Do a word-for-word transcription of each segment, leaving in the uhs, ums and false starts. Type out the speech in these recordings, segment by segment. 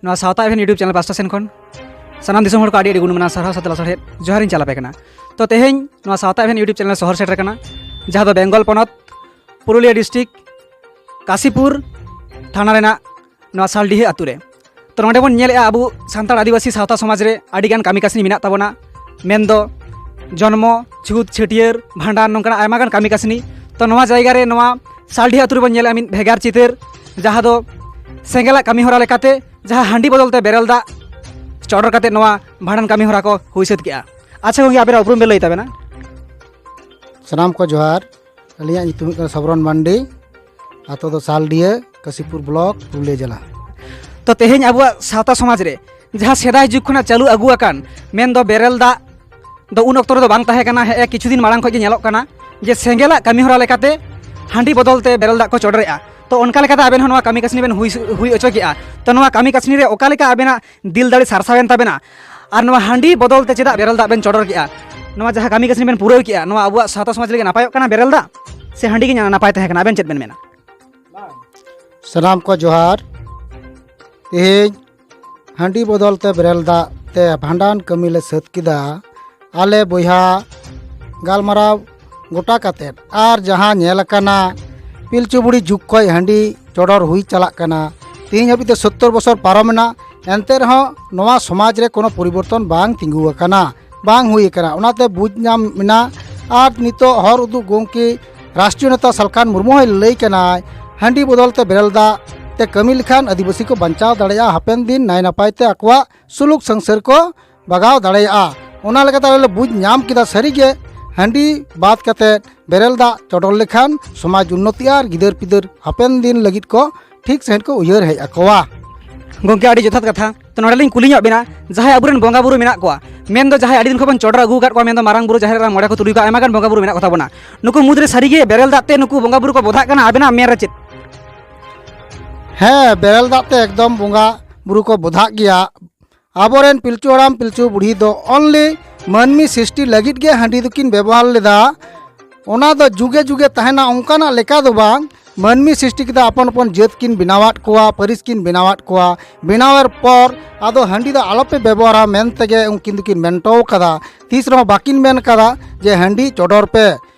ᱱᱚᱣᱟ ᱥᱟᱶᱛᱟ ᱮᱵᱷᱮᱱ YouTube ᱪᱮᱱᱮᱞ ᱯᱟᱥᱴᱟ ᱥᱮᱱ ᱠᱷᱚᱱ ᱥᱟᱱᱟᱢ ᱫᱤᱥᱚᱢ ᱦᱚᱲ ᱠᱚ ᱟᱹᱰᱤ ᱟᱹᱰᱤ ᱜᱩᱱ ᱢᱟᱱᱟᱣ ᱥᱟᱨᱦᱟᱣ ᱥᱟᱛᱮ ᱞᱟᱥᱟᱲᱦᱮᱫ ᱡᱚᱦᱟᱨᱤᱧ ᱪᱟᱞ ᱟᱯᱮ ᱠᱟᱱᱟ᱾ ᱛᱚ ᱛᱮᱦᱮᱧ ᱱᱚᱣᱟ ᱥᱟᱶᱛᱟ ᱮᱵᱷᱮᱱ YouTube ᱪᱮᱱᱮᱞ ᱥᱚᱦᱚᱨ ᱥᱮᱴᱮᱨ ᱠᱟᱱᱟ, ᱡᱟᱦᱟᱸ ᱫᱚ ᱵᱮᱝᱜᱚᱞ ᱯᱚᱱᱚᱛ ᱯᱩᱨᱩᱞᱤᱭᱟᱹ ᱰᱤᱥᱴᱨᱤᱠᱴ ᱠᱟᱥᱤᱯᱩᱨ ᱛᱷᱟᱱᱟ ᱨᱮᱱᱟᱜ ᱱᱚᱣᱟ ᱥᱟᱞᱰᱤᱦᱟᱹ ᱟᱛᱳ ᱨᱮ᱾ ᱛᱚ ᱱᱚᱰᱮ ᱵᱚᱱ ᱧᱮᱞᱮᱫᱼᱟ ᱟᱵᱚ ᱥᱟᱱᱛᱟᱲ ᱟᱹᱫᱤᱵᱟᱹᱥᱤ ᱥᱟᱶᱛᱟ ᱥᱚᱢᱟᱡᱽ ᱨᱮ ᱟᱹᱰᱤᱜᱟᱱ ᱠᱟᱹᱢᱤ ᱠᱟᱹᱥᱱᱤ ᱢᱮᱱᱟᱜ ᱛᱟᱵᱚᱱᱟ, ᱢᱮᱱᱫᱚ ᱡᱚᱱᱢᱚ, ᱪᱷᱩᱛ, ᱪᱷᱟᱹᱴᱭᱟᱹᱨ, ᱵᱷᱟᱸᱰᱟᱱ, ᱱᱚᱝᱠᱟᱱᱟᱜ ᱟᱭᱢᱟ ᱜᱟᱱ ᱠᱟᱹᱢᱤ ᱠᱟᱹᱥᱱᱤ᱾ ᱛᱚ ᱱᱚᱣᱟ ᱡᱟᱭᱜᱟ ᱨᱮ ᱱᱚᱣᱟ ᱥᱟᱞᱰᱤᱦᱟᱹ ᱟᱛᱳ ᱨᱮᱵᱚᱱ ᱧᱮᱞᱮᱫᱼᱟ ᱢᱤᱫ ᱵᱷᱮᱜᱟᱨ ᱪᱤᱛᱟᱹᱨ, ᱡᱟᱦᱟᱸ ᱫᱚ ᱥᱮᱸᱜᱮᱞᱟᱜ ᱠᱟᱹᱢᱤ ᱦᱚᱨᱟ ᱞᱮᱠᱟᱛᱮ ᱡᱟᱦᱟᱸ ᱦᱟᱺᱰᱤ ᱵᱚᱫᱚᱞ ᱛᱮ ᱵᱮᱨᱮᱞ ᱫᱟᱜ ᱪᱚᱰᱚᱨ ᱠᱟᱛᱮ ᱱᱚᱣᱟ ᱵᱷᱟᱸᱰᱟᱱ ᱠᱟᱹᱢᱤ ᱦᱚᱨᱟ ᱠᱚ ᱦᱩᱭ ᱥᱟᱹᱛ ᱠᱮᱜᱼᱟ᱾ ᱟᱪᱪᱷᱟ ᱜᱚᱝᱠᱮ, ᱟᱵᱮᱱᱟᱜ ᱩᱯᱨᱩᱢ ᱵᱮᱱ ᱞᱟᱹᱭ ᱛᱟᱵᱮᱱᱟ? ᱥᱟᱱᱟᱢ ᱠᱚ ᱡᱚᱦᱟᱨ᱾ ᱟᱹᱞᱤᱧᱟᱜ ᱧᱩᱛᱩᱢ ᱦᱩᱭᱩᱜ ᱠᱟᱱᱟ ᱥᱚᱵᱨᱚᱱ ᱢᱟᱱᱰᱤ᱾ ᱟᱛᱳ ᱫᱚ ᱥᱟᱞᱰᱤᱦᱟᱹ, ᱠᱟᱥᱤᱯᱩᱨ ᱵᱞᱚᱠ, ᱯᱩᱨᱩᱞᱤᱭᱟᱹ ᱡᱮᱞᱟ᱾ ᱛᱚ ᱛᱮᱦᱮᱧ ᱟᱵᱚᱣᱟᱜ ᱥᱟᱶᱛᱟ ᱥᱚᱢᱟᱡᱽ ᱨᱮ ᱡᱟᱦᱟᱸ ᱥᱮᱫᱟᱭ ᱡᱩᱜᱽ ᱠᱷᱚᱱᱟᱜ ᱪᱟᱹᱞᱩ ᱟᱹᱜᱩ ᱟᱠᱟᱱ, ᱢᱮᱱᱫᱚ ᱵᱮᱨᱮᱞ ᱫᱟᱜ ᱫᱚ ᱩᱱ ᱚᱠᱛᱚ ᱨᱮᱫᱚ ᱵᱟᱝ ᱛᱟᱦᱮᱸ ᱠᱟᱱᱟ, ᱦᱮᱸ ᱠᱤᱪᱷᱩ ᱫᱤᱱ ᱢᱟᱲᱟᱝ ᱠᱷᱚᱱ ᱜᱮ ᱧᱮᱞᱚᱜ ᱠᱟᱱᱟ ᱡᱮ ᱥᱮᱸᱜᱮᱞᱟᱜ ᱠᱟᱹᱢᱤ ᱦᱚᱨᱟ ᱞᱮᱠᱟᱛᱮ ᱦᱟᱺᱰᱤ ᱵᱚᱫᱚᱞ ᱛᱮ ᱵᱮᱨᱮᱞ ᱫᱟᱜ ᱠᱚ ᱪᱚᱰᱚᱨᱮᱜᱼᱟ᱾ ᱛᱚ ᱚᱱᱠᱟ ᱞᱮᱠᱟᱛᱮ ᱟᱵᱮᱱ ᱦᱚᱸ ᱱᱚᱣᱟ ᱠᱟᱹᱢᱤ ᱠᱟᱹᱥᱱᱤ ᱵᱮᱱ ᱦᱩᱭ ᱦᱩᱭ ᱦᱚᱪᱚ ᱠᱮᱜᱼᱟ᱾ ᱛᱚ ᱱᱚᱣᱟ ᱠᱟᱹᱢᱤ ᱠᱟᱹᱥᱱᱤ ᱨᱮ ᱚᱠᱟ ᱞᱮᱠᱟ ᱟᱵᱮᱱᱟᱜ ᱫᱤᱞ ᱫᱟᱲᱮ ᱥᱟᱨᱥᱟᱣᱮᱱ ᱛᱟᱵᱮᱱᱟ? ᱟᱨ ᱱᱚᱣᱟ ᱦᱟᱺᱰᱤ ᱵᱚᱫᱚᱞ ᱛᱮ ᱪᱮᱫᱟᱜ ᱵᱮᱨᱮᱞ ᱫᱟᱜ ᱵᱮᱱ ᱪᱚᱰᱚᱨ ᱠᱮᱜᱼᱟ? ᱱᱚᱣᱟ ᱡᱟᱦᱟᱸ ᱠᱟᱹᱢᱤ ᱠᱟᱹᱥᱱᱤ ᱵᱮᱱ ᱯᱩᱨᱟᱹᱣ ᱠᱮᱜᱼᱟ, ᱱᱚᱣᱟ ᱟᱵᱚᱣᱟᱜ ᱥᱟᱶᱛᱟ ᱥᱚᱢᱟᱡᱽ ᱞᱟᱹᱜᱤᱫ ᱱᱟᱯᱟᱭᱚᱜ ᱠᱟᱱᱟ ᱵᱮᱨᱮᱞ ᱫᱟᱜ, ᱥᱮ ᱦᱟᱺᱰᱤ ᱜᱮ ᱱᱟᱯᱟᱭ ᱛᱟᱦᱮᱸ ᱠᱟᱱᱟ? ᱟᱵᱮᱱ ᱪᱮᱫ ᱵᱮᱱ ᱢᱮᱱᱟ? ᱥᱟᱱᱟᱢ ᱠᱚ ᱡᱚᱦᱟᱨ᱾ ᱛᱮᱦᱮᱧ ᱦᱟᱺᱰᱤ ᱵᱚᱫᱚᱞ ᱛᱮ ᱵᱮᱨᱮᱞ ᱫᱟᱜ ᱛᱮ ᱵᱷᱟᱸᱰᱟᱱ ᱠᱟᱹᱢᱤ ᱞᱮ ᱥᱟᱹᱛ ᱠᱮᱫᱟ᱾ ᱟᱞᱮ ᱵᱚᱭᱦᱟ ᱜᱟᱞᱢᱟᱨᱟᱣ ᱜᱚᱴᱟ ᱠᱟᱛᱮᱫ, ᱟᱨ ᱡᱟᱦᱟᱸ ᱧᱮᱞ ᱟᱠᱟᱱᱟ, ᱯᱤᱞᱪᱩ ᱵᱩᱲᱦᱤ ᱡᱩᱜᱽ ᱠᱷᱚᱱ ᱦᱟᱺᱰᱤ ᱪᱚᱰᱚᱨ ᱦᱩᱭ ᱪᱟᱞᱟᱜ ᱠᱟᱱᱟ᱾ ᱛᱮᱦᱮᱧ ᱦᱟᱹᱵᱤᱡ ᱛᱮ ᱥᱳᱛᱛᱳᱨ ᱵᱚᱪᱷᱚᱨ ᱯᱟᱨᱚᱢᱮᱱᱟ, ᱮᱱᱛᱮ ᱨᱮᱦᱚᱸ ᱱᱚᱣᱟ ᱥᱚᱢᱟᱡᱽ ᱨᱮ ᱠᱳᱱᱳ ᱯᱚᱨᱤᱵᱚᱨᱛᱚᱱ ᱵᱟᱝ ᱛᱤᱸᱜᱩ ᱟᱠᱟᱱᱟ, ᱵᱟᱝ ᱦᱩᱭ ᱟᱠᱟᱱᱟ᱾ ᱚᱱᱟᱛᱮ ᱵᱩᱡᱽ ᱧᱟᱢ ᱢᱮᱱᱟᱜᱼᱟ᱾ ᱟᱨ ᱱᱤᱛᱚᱜ ᱦᱚᱨ ᱩᱫᱩᱜ ᱜᱚᱢᱠᱮ ᱨᱟᱥᱴᱨᱤᱭᱚ ᱱᱮᱛᱟ ᱥᱟᱞᱠᱷᱟᱱ ᱢᱩᱨᱢᱩ ᱦᱚᱸᱭ ᱞᱟᱹᱭ ᱠᱟᱱᱟᱭ, ᱦᱟᱺᱰᱤ ᱵᱚᱫᱚᱞ ᱛᱮ ᱵᱮᱨᱮᱞ ᱫᱟᱜ ᱛᱮ ᱠᱟᱹᱢᱤ ᱞᱮᱠᱷᱟᱱ ᱟᱹᱫᱤᱵᱟᱹᱥᱤ ᱠᱚ ᱵᱟᱧᱪᱟᱣ ᱫᱟᱲᱮᱭᱟᱜᱼᱟ, ᱦᱟᱯᱮᱱ ᱫᱤᱱ ᱱᱟᱭ ᱱᱟᱯᱟᱭ ᱛᱮ ᱟᱠᱚᱣᱟᱜ ᱥᱩᱞᱩᱠ ᱥᱚᱝᱥᱟᱨ ᱠᱚ ᱵᱟᱜᱟᱣ ᱫᱟᱲᱮᱭᱟᱜᱼᱟ᱾ ᱚᱱᱟ ᱞᱮᱠᱟᱛᱮ ᱟᱞᱮ ᱞᱮ ᱵᱩᱡᱽ ᱧᱟᱢ ᱠᱮᱫᱟ, ᱥᱟᱹᱨᱤᱜᱮ ᱦᱟᱺᱰᱤ ᱵᱟᱫ ᱠᱟᱛᱮ ᱵᱮᱨᱮᱞ ᱫᱟᱜ ᱪᱚᱰᱚᱨ ᱞᱮᱠᱷᱟᱱ ᱥᱚᱢᱟᱡᱽ ᱩᱱᱱᱚᱛᱤᱜᱼᱟ ᱟᱨ ᱜᱤᱫᱟᱹᱨ ᱯᱤᱫᱟᱹᱨ ᱦᱟᱯᱮᱱ ᱫᱤᱱ ᱞᱟᱹᱜᱤᱫ ᱠᱚ ᱴᱷᱤᱠ ᱥᱟᱺᱦᱤᱡ ᱠᱚ ᱩᱭᱦᱟᱹᱨ ᱦᱮᱡ ᱟᱠᱚᱣᱟ᱾ ᱜᱚᱢᱠᱮ, ᱟᱹᱰᱤ ᱡᱚᱛᱷᱟᱛ ᱠᱟᱛᱷᱟ᱾ ᱛᱚ ᱱᱚᱰᱮ ᱞᱤᱧ ᱠᱩᱞᱤ ᱧᱚᱜ ᱵᱮᱱᱟ, ᱡᱟᱦᱟᱸᱭ ᱟᱵᱚᱨᱮᱱ ᱵᱚᱸᱜᱟ ᱵᱩᱨᱩ ᱢᱮᱱᱟᱜ ᱠᱚᱣᱟ, ᱢᱮᱱᱫᱚ ᱡᱟᱦᱟᱸᱭ ᱟᱹᱰᱤ ᱫᱤᱱ ᱠᱷᱚᱱ ᱵᱚᱱ ᱪᱚᱰᱚᱨ ᱟᱹᱜᱩ ᱟᱠᱟᱫ ᱠᱚᱣᱟ, ᱢᱮᱱᱫᱚ ᱢᱟᱨᱟᱝ ᱵᱩᱨᱩ, ᱡᱟᱦᱮᱨ ᱮᱨᱟ, ᱢᱚᱬᱮ ᱠᱚ ᱛᱩᱨᱩᱭ ᱠᱚ, ᱟᱭᱢᱟ ᱜᱟᱱ ᱵᱚᱸᱜᱟ ᱵᱩᱨᱩ ᱢᱮᱱᱟᱜ ᱠᱚᱛᱟ ᱵᱚᱱᱟ, ᱱᱩᱠᱩ ᱢᱩᱫᱽᱨᱮ ᱥᱟᱹᱨᱤᱜᱮ ᱵᱮᱨᱮᱞ ᱫᱟᱜ ᱛᱮ ᱱᱩᱠᱩ ᱵᱚᱸᱜᱟ ᱵᱩᱨᱩ ᱠᱚ ᱵᱚᱫᱷᱟᱜ ᱠᱟᱱᱟ? ᱟᱵᱮᱱᱟᱜ ᱢᱮᱱ ᱨᱮ ᱪᱮᱫ? ᱦᱮᱸ, ᱵᱮᱨᱮᱞ ᱫᱟᱜ ᱛᱮ ᱮᱠᱫᱚᱢ ᱵᱚᱸᱜᱟ ᱵᱩᱨᱩ ᱠᱚ ᱵᱚᱫᱷᱟᱜ ᱜᱮᱭᱟ᱾ ᱟᱵᱚᱨᱮᱱ ᱯᱤᱞᱪᱩ ᱦᱟᱲᱟᱢ ᱯᱤᱞᱪᱩ ᱵᱩᱲᱦᱤ ᱫᱚ only ᱢᱟᱹᱱᱢᱤ ᱥᱨᱤᱥᱴᱤ ᱞᱟᱹᱜᱤᱫ ᱜᱮ ᱦᱟᱺᱰᱤ ᱫᱚᱠᱤᱱ ᱵᱮᱵᱚᱦᱟᱨ ᱞᱮᱫᱟ᱾ ᱚᱱᱟ ᱫᱚ ᱡᱩᱜᱮ ᱡᱩᱜᱮ ᱛᱟᱦᱮᱱᱟ ᱚᱱᱠᱟᱱᱟᱜ ᱞᱮᱠᱟ ᱫᱚ ᱵᱟᱝ, ᱢᱟᱹᱱᱢᱤ ᱥᱨᱤᱥᱴᱤ ᱠᱮᱫᱟ, ᱟᱯᱚᱱ ᱟᱯᱚᱱ ᱡᱟᱹᱛ ᱠᱤᱱ ᱵᱮᱱᱟᱣᱟᱫ ᱠᱚᱣᱟ, ᱯᱟᱹᱨᱤᱥ ᱠᱤᱱ ᱵᱮᱱᱟᱣᱟᱫ ᱠᱚᱣᱟ᱾ ᱵᱮᱱᱟᱣᱮᱨ ᱯᱚᱨ ᱟᱫᱚ ᱦᱟᱺᱰᱤ ᱫᱚ ᱟᱞᱚᱯᱮ ᱵᱮᱵᱚᱦᱟᱨᱟ ᱢᱮᱱ ᱛᱮᱜᱮ ᱩᱱᱠᱤᱱ ᱫᱚᱠᱤᱱ ᱢᱮᱱᱴᱚ ᱠᱟᱫᱟ᱾ ᱛᱤᱥ ᱨᱮᱦᱚᱸ ᱵᱟᱹᱠᱤᱱ ᱢᱮᱱ ᱠᱟᱫᱟ ᱡᱮ ᱦᱟᱺᱰᱤ ᱪᱚᱰᱚᱨ ᱯᱮ᱾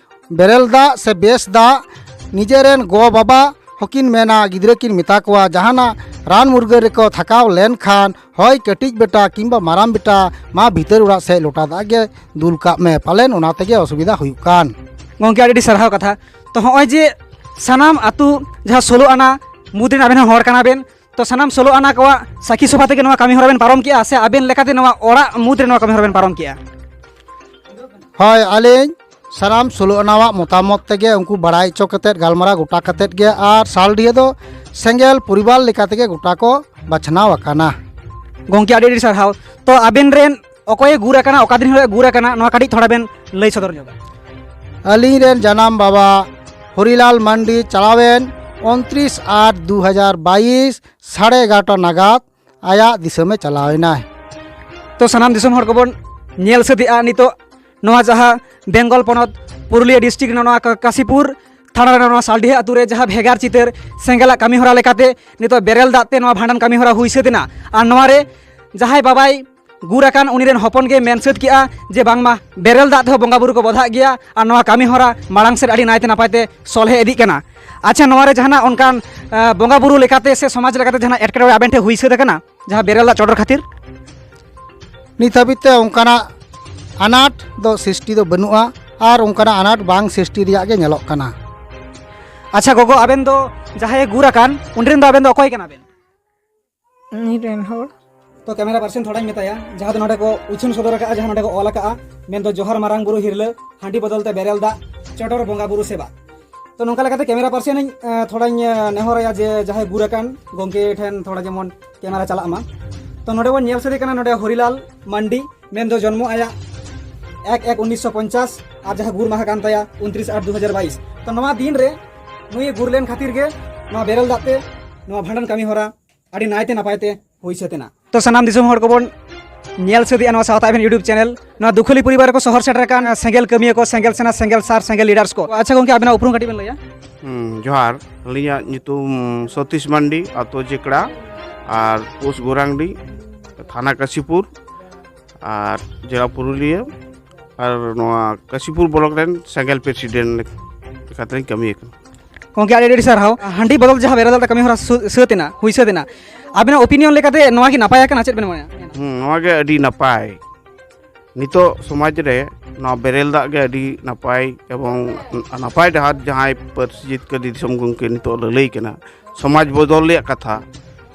ᱵᱮᱨᱮᱞ ᱫᱟᱜ ᱥᱮ ᱵᱮᱥ ᱫᱟᱜ ᱱᱤᱡᱮᱨᱮᱱ ᱜᱚ ᱵᱟᱵᱟ ᱦᱚᱸᱠᱤᱱ ᱢᱮᱱᱟ, ᱜᱤᱫᱽᱨᱟᱹ ᱠᱤᱱ ᱢᱮᱛᱟ ᱠᱚᱣᱟ, ᱡᱟᱦᱟᱱᱟᱜ ᱨᱟᱱ ᱢᱩᱨᱜᱟᱹᱱ ᱨᱮᱠᱚ ᱛᱷᱟᱠᱟᱣ ᱞᱮᱱᱠᱷᱟᱱ, ᱦᱳᱭ ᱠᱟᱹᱴᱤᱡ ᱵᱮᱴᱟ ᱠᱤᱝᱵᱟ ᱢᱟᱨᱟᱝ ᱵᱮᱴᱟ, ᱢᱟ ᱵᱷᱤᱛᱟᱹᱨ ᱚᱲᱟᱜ ᱥᱮᱫ ᱞᱚᱴᱟ ᱫᱟᱜ ᱜᱮ ᱫᱩᱞ ᱠᱟᱜ ᱢᱮ, ᱯᱟᱞᱮᱱ ᱚᱱᱟ ᱛᱮᱜᱮ ᱚᱥᱩᱵᱤᱫᱷᱟ ᱦᱩᱭᱩᱜ ᱠᱟᱱ᱾ ᱜᱚᱢᱠᱮ, ᱟᱹᱰᱤ ᱟᱹᱰᱤ ᱥᱟᱨᱦᱟᱣ ᱠᱟᱛᱷᱟ᱾ ᱛᱚ, ᱦᱚᱸᱜᱼᱚᱭ ᱡᱮ ᱥᱟᱱᱟᱢ ᱟᱹᱛᱩ ᱡᱟᱦᱟᱸ ᱥᱳᱞᱳ ᱟᱱᱟ ᱢᱩᱫᱽ ᱨᱮᱱ ᱟᱵᱮᱱ ᱦᱚᱸ ᱦᱚᱲ ᱠᱟᱱᱟ ᱵᱮᱱ, ᱛᱚ, ᱥᱟᱱᱟᱢ ᱥᱳᱞᱳ ᱟᱱᱟ ᱠᱚᱣᱟᱜ ᱥᱟᱹᱠᱷᱤ ᱥᱚᱵᱷᱟ ᱛᱮᱜᱮ ᱱᱚᱣᱟ ᱠᱟᱹᱢᱤ ᱦᱚᱨᱟ ᱵᱮᱱ ᱯᱟᱨᱚᱢ ᱠᱮᱜᱼᱟ ᱥᱮ ᱟᱵᱮᱱ ᱞᱮᱠᱟᱛᱮ ᱱᱚᱣᱟ ᱚᱲᱟᱜ ᱢᱩᱫᱽ ᱨᱮ ᱱᱚᱣᱟ ᱠᱟᱹᱢᱤ ᱦᱚᱨᱟ ᱵᱮᱱ ᱯᱟᱨᱚᱢ ᱠᱮᱜᱼᱟ? ᱦᱳᱭ, ᱟᱹᱞᱤᱧ ᱥᱟᱱᱟᱢ ᱥᱳᱞᱳ ᱟᱱᱟᱣᱟᱜ ᱢᱚᱛᱟᱢᱚᱛ ᱛᱮᱜᱮ ᱩᱱᱠᱩ ᱵᱟᱲᱟᱭ ᱦᱚᱪᱚ ᱠᱟᱛᱮᱫ, ᱜᱟᱞᱢᱟᱨᱟᱣ ᱜᱚᱴᱟ ᱠᱟᱛᱮᱫ ᱜᱮ, ᱟᱨ ᱥᱟᱞᱰᱤᱦᱟᱹ ᱫᱚ ᱥᱮᱸᱜᱮᱞ ᱯᱚᱨᱤᱵᱟᱨ ᱞᱮᱠᱟ ᱛᱮᱜᱮ ᱜᱚᱴᱟ ᱠᱚ ᱵᱟᱪᱷᱱᱟᱣ ᱟᱠᱟᱱᱟ᱾ ᱜᱚᱢᱠᱮ, ᱟᱹᱰᱤ ᱟᱹᱰᱤ ᱥᱟᱨᱦᱟᱣ᱾ ᱛᱚ, ᱟᱵᱮᱱ ᱨᱮᱱ ᱚᱠᱚᱭᱮ ᱜᱩᱨ ᱟᱠᱟᱱᱟ, ᱚᱠᱟ ᱫᱤᱱ ᱦᱤᱞᱳᱜ ᱮ ᱜᱩᱨ ᱟᱠᱟᱱᱟ, ᱱᱚᱣᱟ ᱠᱟᱹᱴᱤᱡ ᱛᱷᱚᱲᱟ ᱵᱮᱱ ᱞᱟᱹᱭ ᱥᱚᱫᱚᱨ ᱧᱚᱜᱟ᱾ ᱟᱹᱞᱤᱧ ᱨᱮᱱ ᱡᱟᱱᱟᱢ ᱵᱟᱵᱟ ᱦᱚᱨᱤᱞᱟᱞ ᱢᱟᱱᱰᱤ ᱪᱟᱞᱟᱣᱮᱱ ᱩᱱᱛᱨᱤᱥ ᱟᱴ ᱫᱩ ᱦᱟᱡᱟᱨ ᱵᱟᱭᱤᱥ ᱥᱟᱲᱮ ᱮᱜᱟᱨᱚᱴᱟ ᱱᱟᱜᱟᱫ ᱟᱭᱟᱜ ᱫᱤᱥᱚᱢᱮ ᱪᱟᱞᱟᱣ ᱮᱱᱟᱭ᱾ ᱛᱚ, ᱥᱟᱱᱟᱢ ᱫᱤᱥᱚᱢ ᱦᱚᱲ ᱠᱚᱵᱚᱱ ᱧᱮᱞ ᱥᱟᱹᱛ ᱮᱜᱼᱟ ᱱᱤᱛᱚᱜ ᱱᱚᱣᱟ ᱡᱟᱦᱟᱸ ᱵᱮᱝᱜᱚᱞ ᱯᱚᱱᱚᱛ ᱯᱩᱨᱩᱞᱤᱭᱟᱹ ᱰᱤᱥᱴᱨᱤᱠᱴ ᱨᱮᱱᱟᱜ ᱱᱚᱣᱟ ᱠᱟ-, ᱠᱟᱥᱤᱯᱩᱨ ᱛᱷᱟᱱᱟ ᱨᱮᱱᱟᱜ ᱱᱚᱣᱟ ᱥᱟᱞᱰᱤᱦᱟᱹ ᱟᱹᱛᱩ ᱨᱮ ᱡᱟᱦᱟᱸ ᱵᱷᱮᱜᱟᱨ ᱪᱤᱛᱟᱹᱨ ᱥᱮᱸᱜᱮᱞᱟᱜ ᱠᱟᱹᱢᱤ ᱦᱚᱨᱟ ᱞᱮᱠᱟᱛᱮ ᱱᱤᱛᱚᱜ ᱵᱮᱨᱮᱞ ᱫᱟᱜ ᱛᱮ ᱱᱚᱣᱟ ᱵᱷᱟᱸᱰᱟᱱ ᱠᱟᱹᱢᱤ ᱦᱚᱨᱟ ᱦᱩᱭ ᱥᱟᱹᱛ ᱮᱱᱟ᱾ ᱟᱨ ᱱᱚᱣᱟ ᱨᱮ ᱡᱟᱦᱟᱸᱭ ᱵᱟᱵᱟᱭ ᱜᱩᱨ ᱟᱠᱟᱱ ᱩᱱᱤ ᱨᱮᱱ ᱦᱚᱯᱚᱱ ᱜᱮ ᱢᱮᱱ ᱥᱟᱹᱛ ᱠᱮᱜᱼᱟ ᱡᱮ ᱵᱟᱝᱢᱟ ᱵᱮᱨᱮᱞ ᱫᱟᱜ ᱛᱮᱦᱚᱸ ᱵᱚᱸᱜᱟ ᱵᱩᱨᱩ ᱠᱚ ᱵᱚᱫᱷᱟᱜ ᱜᱮᱭᱟ ᱟᱨ ᱱᱚᱣᱟ ᱠᱟᱹᱢᱤ ᱦᱚᱨᱟ ᱢᱟᱲᱟᱝ ᱥᱮᱫ ᱟᱹᱰᱤ ᱱᱟᱭᱛᱮ ᱱᱟᱯᱟᱭ ᱛᱮ ᱥᱚᱞᱦᱮ ᱤᱫᱤᱜ ᱠᱟᱱᱟ᱾ ᱟᱪᱪᱷᱟ, ᱱᱚᱣᱟ ᱨᱮ ᱡᱟᱦᱟᱱᱟᱜ ᱚᱱᱠᱟᱱ, ᱟ, ᱵᱚᱸᱜᱟ ᱵᱩᱨᱩ ᱞᱮᱠᱟᱛᱮ ᱥᱮ ᱥᱚᱢᱟᱡᱽ ᱞᱮᱠᱟᱛᱮ ᱡᱟᱦᱟᱱᱟᱜ ᱮᱴᱠᱮᱴᱚᱬᱮ ᱟᱵᱮᱱ ᱴᱷᱮᱱ ᱦᱩᱭ ᱥᱟᱹᱛ ᱟᱠᱟᱱᱟ ᱡᱟᱦᱟᱸ ᱵᱮᱨᱮᱞ ᱫᱟᱜ ᱪᱚᱰᱚᱨ ᱠᱷᱟᱹᱛᱤᱨ? ᱱᱤᱛ ᱦᱟᱹᱵᱤᱡ ᱛᱮ ᱚᱱᱠᱟᱱᱟᱜ ᱟᱱᱟᱴ ᱫᱚ ᱥᱨᱤᱥᱴᱤ ᱫᱚ ᱵᱟᱹᱱᱩᱜᱼᱟ ᱟᱨ ᱚᱱᱠᱟᱱᱟᱜ ᱟᱱᱟᱴ ᱵᱟᱝ ᱥᱨᱤᱥᱴᱤ ᱨᱮᱭᱟᱜ ᱜᱮ ᱧᱮᱞᱚᱜ ᱠᱟᱱᱟ᱾ ᱟᱪᱪᱷᱟ ᱜᱚᱜᱚ, ᱟᱵᱮᱱ ᱫᱚ ᱡᱟᱦᱟᱸᱭᱮ ᱜᱩᱨ ᱟᱠᱟᱱ ᱩᱱᱤ ᱨᱮᱱ ᱫᱚ ᱟᱵᱮᱱ ᱫᱚ ᱚᱠᱚᱭ ᱠᱟᱱᱟ ᱵᱮᱱ? ᱩᱱᱤ ᱨᱮᱱ ᱦᱚᱲ᱾ ᱛᱚ, ᱠᱮᱢᱮᱨᱟ ᱯᱟᱨᱥᱚᱱ ᱛᱷᱚᱲᱟᱧ ᱢᱮᱛᱟᱭᱟ, ᱡᱟᱦᱟᱸ ᱫᱚ ᱱᱚᱰᱮ ᱠᱚ ᱩᱪᱷᱟᱹᱱ ᱥᱚᱫᱚᱨ ᱟᱠᱟᱫᱼᱟ, ᱡᱟᱦᱟᱸ ᱱᱚᱰᱮ ᱠᱚ ᱚᱞ ᱟᱠᱟᱫᱼᱟ, ᱢᱮᱱᱫᱚ ᱡᱚᱦᱟᱨ ᱢᱟᱨᱟᱝ ᱵᱩᱨᱩ ᱦᱤᱨᱞᱟᱹ, ᱦᱟᱺᱰᱤ ᱵᱚᱫᱚᱞ ᱛᱮ ᱵᱮᱨᱮᱞ ᱫᱟᱜ, ᱪᱚᱰᱚᱨ ᱵᱚᱸᱜᱟ ᱵᱩᱨᱩ ᱥᱮᱵᱟ᱾ ᱛᱚ, ᱱᱚᱝᱠᱟ ᱞᱮᱠᱟᱛᱮ ᱠᱮᱢᱮᱨᱟ ᱯᱟᱨᱥᱚᱱ ᱤᱧ, ᱮ, ᱛᱷᱚᱲᱟᱧ, ᱮ, ᱱᱮᱦᱚᱨᱟᱭᱟ ᱡᱮ ᱡᱟᱦᱟᱸᱭ ᱜᱩᱨ ᱟᱠᱟᱱ ᱜᱚᱢᱠᱮ ᱴᱷᱮᱱ ᱛᱷᱚᱲᱟ ᱡᱮᱢᱚᱱ ᱠᱮᱢᱮᱨᱟ ᱪᱟᱞᱟᱜ ᱢᱟ᱾ ᱛᱚ, ᱱᱚᱰᱮ ᱵᱚᱱ ᱧᱮᱞ ᱥᱟᱹᱨᱤ ᱠᱟᱱᱟ, ᱱᱚᱰᱮ ᱦᱚᱨᱤᱞᱟᱞ ᱢᱟᱱᱰᱤ, ᱢᱮᱱᱫᱚ ᱡᱚᱱᱢᱚ ᱟᱭᱟᱜ ᱮᱠ ᱮᱠ ᱩᱱᱤᱥᱥᱚ ᱯᱚᱧᱪᱟᱥ, ᱟᱨ ᱡᱟᱦᱟᱸ ᱜᱩᱨ ᱢᱟᱦᱟ ᱠᱟᱱ ᱛᱟᱭᱟ ᱩᱱᱛᱨᱤᱥ ᱟᱴ ᱫᱩ ᱦᱟᱡᱟᱨ ᱵᱟᱭᱤᱥ᱾ ᱛᱚ, ᱱᱚᱣᱟ ᱫᱤᱱ ᱨᱮ ᱱᱩᱭ ᱜᱩᱨ ᱞᱮᱱ ᱠᱷᱟᱹᱛᱤᱨ ᱜᱮ ᱱᱚᱣᱟ ᱵᱮᱨᱮᱞ ᱫᱟᱜ ᱛᱮ ᱱᱚᱣᱟ ᱵᱷᱟᱸᱰᱟᱱ ᱠᱟᱹᱢᱤ ᱦᱚᱨᱟ ᱟᱹᱰᱤ ᱱᱟᱭᱛᱮ ᱱᱟᱯᱟᱭ ᱛᱮ ᱦᱩᱭ ᱥᱟᱹᱛ ᱮᱱᱟ᱾ ᱛᱚ, ᱥᱟᱱᱟᱢ ᱫᱤᱥᱚᱢ ᱦᱚᱲ ᱠᱚᱵᱚᱱ ᱧᱮᱞ ᱥᱟᱹᱛᱮᱜᱼᱟ ᱱᱚᱣᱟ ᱥᱟᱶᱛᱟ ᱮᱵᱷᱮᱱ YouTube ᱪᱮᱱᱮᱞ᱾ ᱱᱚᱣᱟ ᱫᱩᱠᱷᱟᱹᱞᱤ ᱯᱚᱨᱤᱵᱟᱨ ᱨᱮᱠᱚ ᱥᱚᱦᱚᱨ ᱥᱮᱴᱮᱨ ᱟᱠᱟᱱ ᱥᱮᱸᱜᱮᱞ ᱠᱟᱹᱢᱤᱭᱟᱹ ᱠᱚ, ᱥᱮᱸᱜᱮᱞ ᱥᱮᱱᱟ, ᱥᱮᱸᱜᱮᱞ ᱥᱟᱨ, ᱥᱮᱸᱜᱮᱞ ᱞᱤᱰᱟᱨᱥ ᱠᱚ᱾ ᱟᱪᱪᱷᱟ ᱜᱚᱝᱠᱮ, ᱟᱵᱮᱱᱟᱜ ᱩᱯᱨᱩᱢ ᱠᱟᱹᱴᱤᱡ ᱵᱮᱱ ᱞᱟᱹᱭᱟ? ᱦᱩᱸ, ᱡᱚᱦᱟᱨ᱾ ᱟᱹᱞᱤᱧᱟᱜ ᱧᱩᱛᱩᱢ ᱥᱚᱛᱤᱥ ᱢᱟᱱᱰᱤ, ᱟᱛᱳ ᱡᱮᱠᱲᱟ, ᱟᱨ ᱯᱳᱥᱴ ᱜᱳᱨᱟᱝᱰᱤ, ᱛᱷᱟᱱᱟ ᱠᱟᱥᱤᱯᱩᱨ, ᱟᱨ ᱡᱮᱞᱟ ᱯᱩᱨᱩᱞᱤᱭᱟᱹ, ᱟᱨ ᱱᱚᱣᱟ ᱠᱟᱥᱤᱯᱩᱨ ᱵᱞᱚᱠ ᱨᱮᱱ ᱥᱮᱸᱜᱮᱞ ᱯᱨᱮᱥᱤᱰᱮᱱᱴ ᱞᱮᱠᱟᱛᱮᱧ ᱠᱟᱹᱢᱤ ᱟᱠᱟᱱᱟ᱾ ᱜᱚᱝᱠᱮ, ᱟᱹᱰᱤ ᱟᱹᱰᱤ ᱥᱟᱨᱦᱟᱣ᱾ ᱦᱟᱺᱰᱤ ᱵᱚᱫᱚᱞ ᱡᱟᱦᱟᱸ ᱵᱮᱨᱮᱞ ᱫᱟᱜ ᱛᱮ ᱠᱟᱹᱢᱤ ᱦᱚᱨᱟ ᱥᱩ-, ᱥᱟᱹᱛ ᱮᱱᱟ, ᱦᱩᱭ ᱥᱟᱹᱛ ᱮᱱᱟ, ᱟᱵᱮᱱᱟᱜ ᱚᱯᱤᱱᱤᱭᱚᱱ ᱞᱮᱠᱟᱛᱮ ᱱᱚᱣᱟ ᱜᱮ ᱱᱟᱯᱟᱭ ᱟᱠᱟᱱᱟ, ᱪᱮᱫ ᱵᱮᱱ ᱢᱚᱱᱮᱭᱟ? ᱦᱩᱸ, ᱱᱚᱣᱟ ᱜᱮ ᱟᱹᱰᱤ ᱱᱟᱯᱟᱭ᱾ ᱱᱤᱛᱚᱜ ᱥᱚᱢᱟᱡᱽ ᱨᱮ ᱱᱚᱣᱟ ᱵᱮᱨᱮᱞ ᱫᱟᱜ ᱜᱮ ᱟᱹᱰᱤ ᱱᱟᱯᱟᱭ, ᱮᱵᱚᱝ ᱱᱟᱯᱟᱭ ᱰᱟᱦᱟᱨ ᱡᱟᱦᱟᱸᱭ ᱯᱟᱹᱨᱥᱤ ᱡᱤᱛᱠᱟᱹᱨ ᱫᱤᱥᱚᱢ ᱜᱚᱢᱠᱮ ᱱᱤᱛᱚᱜ ᱞᱟᱹᱞᱟᱹᱭ ᱠᱟᱱᱟ, ᱥᱚᱢᱟᱡᱽ ᱵᱚᱫᱚᱞ ᱨᱮᱭᱟᱜ ᱠᱟᱛᱷᱟ᱾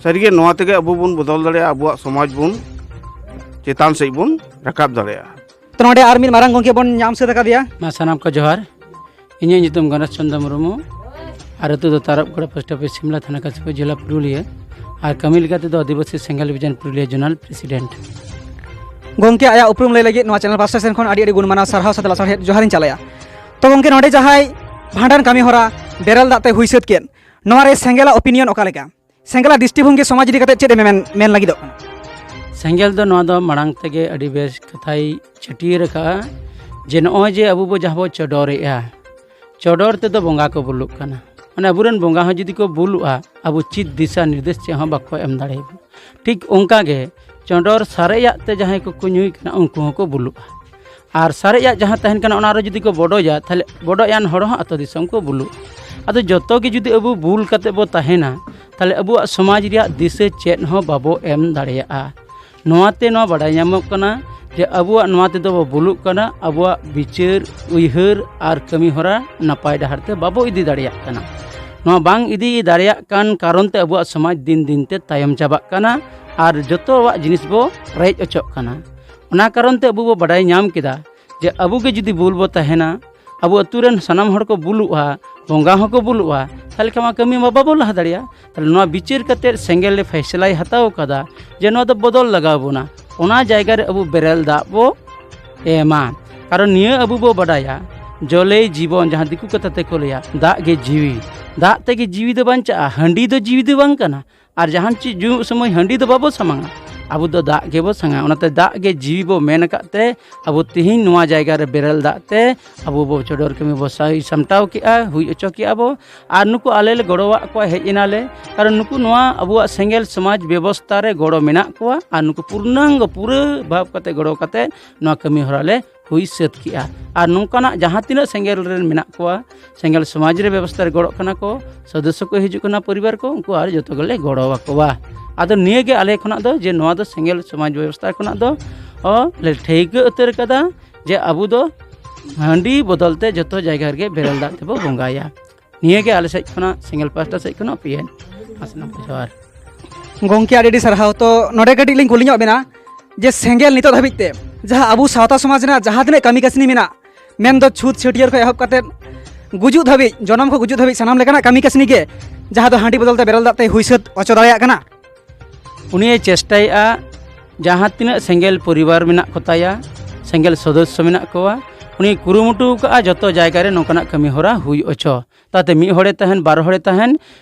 ᱥᱟᱹᱨᱤᱜᱮ ᱱᱚᱣᱟ ᱛᱮᱜᱮ ᱟᱵᱚ ᱵᱚᱱ ᱵᱚᱫᱚᱞ ᱫᱟᱲᱮᱭᱟᱜᱼᱟ, ᱟᱵᱚᱣᱟᱜ ᱥᱚᱢᱟᱡᱽ ᱵᱚᱱ ᱪᱮᱛᱟᱱ ᱥᱮᱫ ᱵᱚᱱ ᱨᱟᱠᱟᱵ ᱫᱟᱲᱮᱭᱟᱜᱼᱟ᱾ ᱛᱚ, ᱱᱚᱰᱮ ᱟᱨ ᱢᱤᱫ ᱢᱟᱨᱟᱝ ᱜᱚᱢᱠᱮ ᱵᱚᱱ ᱧᱟᱢ ᱥᱟᱹᱛ ᱟᱠᱟᱫᱮᱭᱟ᱾ ᱢᱟ ᱥᱟᱱᱟᱢ ᱠᱚ ᱡᱚᱦᱟᱨ᱾ ᱤᱧᱟᱹᱜ ᱧᱩᱛᱩᱢ ᱜᱚᱱᱮᱥ ᱪᱚᱸᱫᱽᱨᱚ ᱢᱩᱨᱢᱩ, ᱟᱨ ᱟᱹᱛᱩ ᱫᱚ ᱛᱟᱨᱚᱵᱽᱜᱚᱲ, ᱯᱳᱥᱴ ᱚᱯᱷᱤᱥ ᱥᱤᱢᱞᱟ, ᱛᱷᱟᱱᱟ ᱠᱟᱥᱤᱯᱩᱨ, ᱡᱮᱞᱟ ᱯᱩᱨᱩᱞᱤᱭᱟᱹ, ᱟᱨ ᱠᱟᱹᱢᱤ ᱞᱮᱠᱟ ᱛᱮᱫᱚ ᱟᱹᱫᱤᱵᱟᱹᱥᱤ ᱥᱮᱸᱜᱮᱞ ᱚᱵᱷᱤᱡᱟᱱ ᱯᱩᱨᱩᱞᱤᱭᱟᱹ ᱡᱳᱱᱟᱞ ᱯᱨᱮᱥᱤᱰᱮᱱᱴ᱾ ᱜᱚᱢᱠᱮ ᱟᱭᱟᱜ ᱩᱯᱨᱩᱢ ᱞᱟᱹᱭ ᱞᱟᱹᱜᱤᱫ ᱱᱚᱣᱟ ᱪᱮᱱᱮᱞ ᱯᱟᱥᱴᱟ ᱥᱮᱱ ᱠᱷᱚᱱ ᱟᱹᱰᱤ ᱟᱹᱰᱤ ᱜᱩᱱ ᱢᱟᱱᱟᱣ ᱥᱟᱨᱦᱟᱣ ᱥᱟᱛᱮ ᱞᱟᱥᱟᱲᱦᱮᱫ ᱡᱚᱦᱟᱨᱤᱧ ᱪᱟᱞᱟᱭᱟ᱾ ᱛᱚ ᱜᱚᱢᱠᱮ, ᱱᱚᱰᱮ ᱡᱟᱦᱟᱸᱭ ᱵᱷᱟᱸᱰᱟᱱ ᱠᱟᱹᱢᱤ ᱦᱚᱨᱟ ᱵᱮᱨᱮᱞ ᱫᱟᱜ ᱛᱮ ᱦᱩᱭ ᱥᱟᱹᱛ ᱠᱮᱫ, ᱱᱚᱣᱟ ᱨᱮ ᱥᱮᱸᱜᱮᱞᱟᱜ ᱚᱯᱤᱱᱤᱭᱚᱱ ᱚᱠᱟ ᱞᱮᱠᱟ? ᱥᱮᱸᱜᱮᱞᱟᱜ ᱫᱨᱤᱥᱴᱤᱵᱷᱚᱝᱜᱤ ᱥᱚᱢᱟᱡᱽ ᱤᱫᱤ ᱠᱟᱛᱮ ᱪᱮᱫ ᱮ ᱢᱮᱱ, ᱢᱮᱱ ᱞᱟᱹᱜᱤᱫᱚᱜ ᱠᱟᱱᱟ? ᱥᱮᱸᱜᱮᱞ ᱫᱚ ᱱᱚᱣᱟ ᱫᱚ ᱢᱟᱲᱟᱝ ᱛᱮᱜᱮ ᱟᱹᱰᱤ ᱵᱮᱥ ᱠᱟᱛᱷᱟᱭ ᱪᱷᱟᱹᱴᱭᱟᱹᱨ ᱟᱠᱟᱫᱼᱟ, ᱡᱮ ᱱᱚᱜᱼᱚᱭ ᱡᱮ ᱟᱵᱚ ᱵᱚ ᱡᱟᱦᱟᱸ ᱵᱚ ᱪᱚᱰᱚᱨᱮᱜᱼᱟ, ᱪᱚᱰᱚᱨ ᱛᱮᱫᱚ ᱵᱚᱸᱜᱟ ᱠᱚ ᱵᱩᱞᱩᱜ ᱠᱟᱱᱟ᱾ ᱢᱟᱱᱮ ᱟᱵᱚᱨᱮᱱ ᱵᱚᱸᱜᱟ ᱦᱚᱸ ᱡᱩᱫᱤ ᱠᱚ ᱵᱩᱞᱩᱜᱼᱟ, ᱟᱵᱚ ᱪᱮᱫ ᱫᱤᱥᱟ ᱱᱤᱨᱫᱮᱥ ᱪᱮᱫ ᱦᱚᱸ ᱵᱟᱠᱚ ᱮᱢ ᱫᱟᱲᱮᱭᱟᱵᱚᱱᱟ᱾ ᱴᱷᱤᱠ ᱚᱱᱠᱟ ᱜᱮ ᱪᱚᱰᱚᱨ ᱥᱟᱨᱮᱡᱟᱜ ᱛᱮ ᱡᱟᱦᱟᱸᱭ ᱠᱚᱠᱚ ᱧᱩᱭ ᱠᱟᱱᱟ, ᱩᱱᱠᱩ ᱦᱚᱸᱠᱚ ᱵᱩᱞᱩᱜᱼᱟ᱾ ᱟᱨ ᱥᱟᱨᱮᱡᱟᱜ ᱡᱟᱦᱟᱸ ᱛᱟᱦᱮᱱ ᱠᱟᱱᱟ, ᱚᱱᱟ ᱨᱮ ᱡᱩᱫᱤ ᱠᱚ ᱵᱚᱰᱚᱡᱟ, ᱛᱟᱦᱞᱮ ᱵᱚᱰᱚᱡᱟᱱ ᱦᱚᱲ ᱦᱚᱸ ᱟᱛᱳ ᱫᱤᱥᱚᱢ ᱠᱚ ᱵᱩᱞᱩᱜᱼᱟ᱾ ᱟᱫᱚ ᱡᱚᱛᱚ ᱜᱮ ᱡᱩᱫᱤ ᱟᱵᱚ ᱵᱩᱞ ᱠᱟᱛᱮ ᱵᱚ ᱛᱟᱦᱮᱱᱟ, ᱛᱟᱦᱞᱮ ᱟᱵᱚᱣᱟᱜ ᱥᱚᱢᱟᱡᱽ ᱨᱮᱭᱟᱜ ᱫᱤᱥᱟᱹ ᱪᱮᱫ ᱦᱚᱸ ᱵᱟᱵᱚ ᱮᱢ ᱫᱟᱲᱮᱭᱟᱜᱼᱟ᱾ ᱱᱚᱣᱟ ᱛᱮ ᱱᱚᱣᱟ ᱵᱟᱰᱟᱭ ᱧᱟᱢᱚᱜ ᱠᱟᱱᱟ ᱡᱮ ᱟᱵᱚᱣᱟᱜ ᱱᱚᱣᱟ ᱛᱮᱫᱚ ᱵᱚ ᱵᱩᱞᱩᱜ ᱠᱟᱱᱟ, ᱟᱵᱚᱣᱟᱜ ᱵᱤᱪᱟᱹᱨ, ᱩᱭᱦᱟᱹᱨ ᱟᱨ ᱠᱟᱹᱢᱤ ᱦᱚᱨᱟ ᱱᱟᱯᱟᱭ ᱰᱟᱦᱟᱨ ᱛᱮ ᱵᱟᱵᱚ ᱤᱫᱤ ᱫᱟᱲᱮᱭᱟᱜ ᱠᱟᱱᱟ᱾ ᱱᱚᱣᱟ ᱵᱟᱝ ᱤᱫᱤ ᱫᱟᱲᱮᱭᱟᱜ ᱠᱟᱱ ᱠᱟᱨᱚᱱ ᱛᱮ ᱟᱵᱚᱣᱟᱜ ᱥᱚᱢᱟᱡᱽ ᱫᱤᱱ ᱫᱤᱱ ᱛᱮ ᱛᱟᱭᱚᱢ ᱪᱟᱵᱟᱜ ᱠᱟᱱᱟ ᱟᱨ ᱡᱚᱛᱚᱣᱟᱜ ᱡᱤᱱᱤᱥ ᱵᱚ ᱨᱮᱡ ᱚᱪᱚᱜ ᱠᱟᱱᱟ᱾ ᱚᱱᱟ ᱠᱟᱨᱚᱱ ᱛᱮ ᱟᱵᱚ ᱵᱚ ᱵᱟᱰᱟᱭ ᱧᱟᱢ ᱠᱮᱫᱟ ᱡᱮ ᱟᱵᱚ ᱜᱮ ᱡᱩᱫᱤ ᱵᱩᱞ ᱵᱚ ᱛᱟᱦᱮᱱᱟ, ᱟᱵᱚ ᱟᱹᱛᱩ ᱨᱮᱱ ᱥᱟᱱᱟᱢ ᱦᱚᱲ ᱠᱚ ᱵᱩᱞᱩᱜᱼᱟ, ᱵᱚᱸᱜᱟ ᱦᱚᱸᱠᱚ ᱵᱩᱞᱩᱜᱼᱟ, ᱛᱟᱦᱞᱮ ᱠᱷᱟᱱ ᱢᱟ ᱠᱟᱹᱢᱤ ᱢᱟ ᱵᱟᱵᱚ ᱞᱟᱦᱟ ᱫᱟᱲᱮᱭᱟᱜᱼᱟ᱾ ᱛᱟᱦᱞᱮ ᱱᱚᱣᱟ ᱵᱤᱪᱟᱹᱨ ᱠᱟᱛᱮ ᱥᱮᱸᱜᱮᱞ ᱨᱮ ᱯᱷᱮᱥᱞᱟᱭ ᱦᱟᱛᱟᱣ ᱠᱟᱫᱟ ᱡᱮ ᱱᱚᱣᱟ ᱫᱚ ᱵᱚᱫᱚᱞ ᱞᱟᱜᱟᱣ ᱵᱚᱱᱟ, ᱚᱱᱟ ᱡᱟᱭᱜᱟ ᱨᱮ ᱟᱵᱚ ᱵᱮᱨᱮᱞ ᱫᱟᱜ ᱵᱚ ᱮᱢᱟ᱾ ᱠᱟᱨᱚᱱ ᱱᱤᱭᱟᱹ ᱟᱵᱚ ᱵᱚ ᱵᱟᱰᱟᱭᱟ, ᱡᱚᱞᱮᱭ ᱡᱤᱵᱚᱱ, ᱡᱟᱦᱟᱸ ᱫᱤᱠᱩ ᱠᱟᱛᱷᱟ ᱛᱮᱠᱚ ᱞᱟᱹᱭᱟ, ᱫᱟᱜ ᱜᱮ ᱡᱤᱣᱤ᱾ ᱫᱟᱜ ᱛᱮᱜᱮ ᱡᱤᱣᱤ ᱫᱚ ᱵᱟᱧᱪᱟᱜᱼᱟ, ᱦᱟᱺᱰᱤ ᱫᱚ ᱡᱤᱣᱤ ᱫᱚ ᱵᱟᱝ ᱠᱟᱱᱟ᱾ ᱟᱨ ᱡᱟᱦᱟᱱ ᱪᱮᱫ ᱧᱩ ᱥᱚᱢᱚᱭ ᱦᱟᱺᱰᱤ ᱫᱚ ᱵᱟᱵᱚ ᱥᱟᱢᱟᱝᱟ, ᱟᱵᱚ ᱫᱚ ᱫᱟᱜ ᱜᱮᱵᱚ ᱥᱟᱸᱜᱟ, ᱚᱱᱟᱛᱮ ᱫᱟᱜ ᱜᱮ ᱡᱤᱣᱤ ᱵᱚ ᱢᱮᱱ ᱟᱠᱟᱫ ᱛᱮ ᱟᱵᱚ ᱛᱤᱦᱤᱧ ᱱᱚᱣᱟ ᱡᱟᱭᱜᱟ ᱨᱮ ᱵᱮᱨᱮᱞ ᱫᱟᱜ ᱛᱮ ᱟᱵᱚ ᱵᱚ ᱪᱚᱰᱚᱨ ᱠᱟᱹᱢᱤ ᱵᱚ ᱥᱟᱹᱭ ᱥᱟᱢᱴᱟᱣ ᱠᱮᱜᱼᱟ, ᱦᱩᱭ ᱦᱚᱪᱚ ᱠᱮᱜᱼᱟ ᱵᱚ᱾ ᱟᱨ ᱱᱩᱠᱩ ᱟᱞᱮ ᱞᱮ ᱜᱚᱲᱚᱣᱟᱜ ᱠᱚᱣᱟ, ᱦᱮᱡ ᱮᱱᱟᱞᱮ, ᱠᱟᱨᱚᱱ ᱱᱩᱠᱩ ᱱᱚᱣᱟ ᱟᱵᱚᱣᱟᱜ ᱥᱮᱸᱜᱮᱞ ᱥᱚᱢᱟᱡᱽ ᱵᱮᱵᱚᱥᱛᱷᱟ ᱨᱮ ᱜᱚᱲᱚ ᱢᱮᱱᱟᱜ ᱠᱚᱣᱟ ᱟᱨ ᱱᱩᱠᱩ ᱯᱩᱨᱱᱟᱝᱜᱚ ᱯᱩᱨᱟᱹ ᱵᱷᱟᱵᱽ ᱠᱟᱛᱮ ᱜᱚᱲᱚ ᱠᱟᱛᱮ ᱱᱚᱣᱟ ᱠᱟᱹᱢᱤ ᱦᱚᱨᱟ ᱞᱮ ᱦᱩᱭ ᱥᱟᱹᱛ ᱠᱮᱜᱼᱟ᱾ ᱟᱨ ᱱᱚᱝᱠᱟᱱᱟᱜ ᱡᱟᱦᱟᱸ ᱛᱤᱱᱟᱹᱜ ᱥᱮᱸᱜᱮᱞ ᱨᱮᱱ ᱢᱮᱱᱟᱜ ᱠᱚᱣᱟ, ᱥᱮᱸᱜᱮᱞ ᱥᱚᱢᱟᱡᱽ ᱨᱮ ᱵᱮᱵᱚᱥᱛᱷᱟ ᱨᱮ ᱜᱚᱲᱚᱜ ᱠᱟᱱᱟ ᱠᱚ, ᱥᱚᱫᱚᱥᱥᱚ ᱠᱚ ᱦᱤᱡᱩᱜ ᱠᱟᱱᱟ ᱯᱚᱨᱤᱵᱟᱨ ᱠᱚ, ᱩᱱᱠᱩ ᱟᱨ ᱡᱚᱛᱚ ᱜᱮᱞᱮ ᱜᱚᱲᱚ ᱟᱠᱚᱣᱟ᱾ ᱟᱫᱚ ᱱᱤᱭᱟᱹ ᱜᱮ ᱟᱞᱮ ᱠᱷᱚᱱᱟᱜ ᱫᱚ, ᱡᱮ ᱱᱚᱣᱟ ᱫᱚ ᱥᱮᱸᱜᱮᱞ ᱥᱚᱢᱟᱡᱽ ᱵᱮᱵᱚᱥᱛᱷᱟ ᱠᱷᱚᱱᱟᱜ ᱫᱚ ᱚ, ᱞᱮ ᱴᱷᱟᱹᱣᱠᱟᱹ ᱩᱛᱟᱹᱨ ᱠᱟᱫᱟ ᱡᱮ ᱟᱵᱚ ᱫᱚ ᱦᱟᱺᱰᱤ ᱵᱚᱫᱚᱞ ᱛᱮ ᱡᱚᱛᱚ ᱡᱟᱭᱜᱟ ᱨᱮᱜᱮ ᱵᱮᱨᱮᱞ ᱫᱟᱜ ᱛᱮᱵᱚ ᱵᱚᱸᱜᱟᱭᱟ᱾ ᱱᱤᱭᱟᱹ ᱜᱮ ᱟᱞᱮ ᱥᱮᱫ ᱠᱷᱚᱱᱟᱜ, ᱥᱮᱸᱜᱮᱞ ᱯᱟᱦᱴᱟ ᱥᱮᱫ ᱠᱷᱚᱱᱟᱜ ᱯᱤᱭᱟᱹᱧ ᱟᱥᱱᱟ ᱡᱚᱦᱟᱨ᱾ ᱜᱚᱢᱠᱮ, ᱟᱹᱰᱤ ᱟᱹᱰᱤ ᱥᱟᱨᱦᱟᱣ᱾ ᱛᱚ, ᱱᱚᱰᱮ ᱠᱟᱹᱴᱤᱡ ᱞᱤᱧ ᱠᱩᱞᱤ ᱧᱚᱜ ᱵᱮᱱᱟ ᱡᱮ ᱥᱮᱸᱜᱮᱞ ᱱᱤᱛᱚᱜ ᱫᱷᱟᱹᱵᱤᱡ ᱛᱮ ᱡᱟᱦᱟᱸ ᱟᱵᱚ ᱥᱟᱶᱛᱟ ᱥᱚᱢᱟᱡᱽ ᱨᱮᱱᱟᱜ ᱡᱟᱦᱟᱸ ᱛᱤᱱᱟᱹᱜ ᱠᱟᱹᱢᱤ ᱠᱟᱹᱥᱱᱤ ᱢᱮᱱᱟᱜ, ᱢᱮᱱᱫᱚ ᱪᱷᱩᱛ ᱪᱷᱟᱹᱴᱭᱟᱹᱨ ᱠᱷᱚᱱ ᱮᱦᱚᱵ ᱠᱟᱛᱮ ᱜᱩᱡᱩᱜ ᱫᱷᱟᱹᱵᱤᱡ, ᱡᱚᱱᱚᱢ ᱠᱷᱚᱱ ᱜᱩᱡᱩᱜ ᱫᱷᱟᱹᱵᱤᱡ ᱥᱟᱱᱟᱢ ᱞᱮᱠᱟᱱᱟᱜ ᱠᱟᱹᱢᱤ ᱠᱟᱹᱥᱱᱤ ᱜᱮ ᱡᱟᱦᱟᱸ ᱫᱚ ᱦᱟᱺᱰᱤ ᱵᱚᱫᱚᱞ ᱛᱮ ᱵᱮᱨᱮᱞ ᱫᱟᱜ ᱛᱮ ᱦᱩᱭ ᱥᱟᱹᱛ ᱦᱚᱪᱚ ᱫᱟᱲᱮᱭᱟᱜ ᱠᱟᱱᱟ? ᱩᱱᱤᱭᱮ ᱪᱮᱥᱴᱟᱭᱮᱫᱼᱟ, ᱡᱟᱦᱟᱸ ᱛᱤᱱᱟᱹᱜ ᱥᱮᱸᱜᱮᱞ ᱯᱚᱨᱤᱵᱟᱨ ᱢᱮᱱᱟᱜ ᱠᱚᱛᱟᱭᱟ, ᱥᱮᱸᱜᱮᱞ ᱥᱚᱫᱚᱥᱥᱚ ᱢᱮᱱᱟᱜ ᱠᱚᱣᱟ, ᱩᱱᱤ ᱠᱩᱨᱩᱢᱩᱴᱩ ᱟᱠᱟᱫᱼᱟ ᱡᱚᱛᱚ ᱡᱟᱭᱜᱟ ᱨᱮ ᱱᱚᱝᱠᱟᱱᱟᱜ ᱠᱟᱹᱢᱤ ᱦᱚᱨᱟ ᱦᱩᱭ ᱦᱚᱪᱚ᱾ ᱛᱟᱛᱮ ᱢᱤᱫ ᱦᱚᱲᱮ ᱛᱟᱦᱮᱱ, ᱵᱟᱨ ᱦᱚᱲᱮ ᱛᱟᱦᱮᱱ,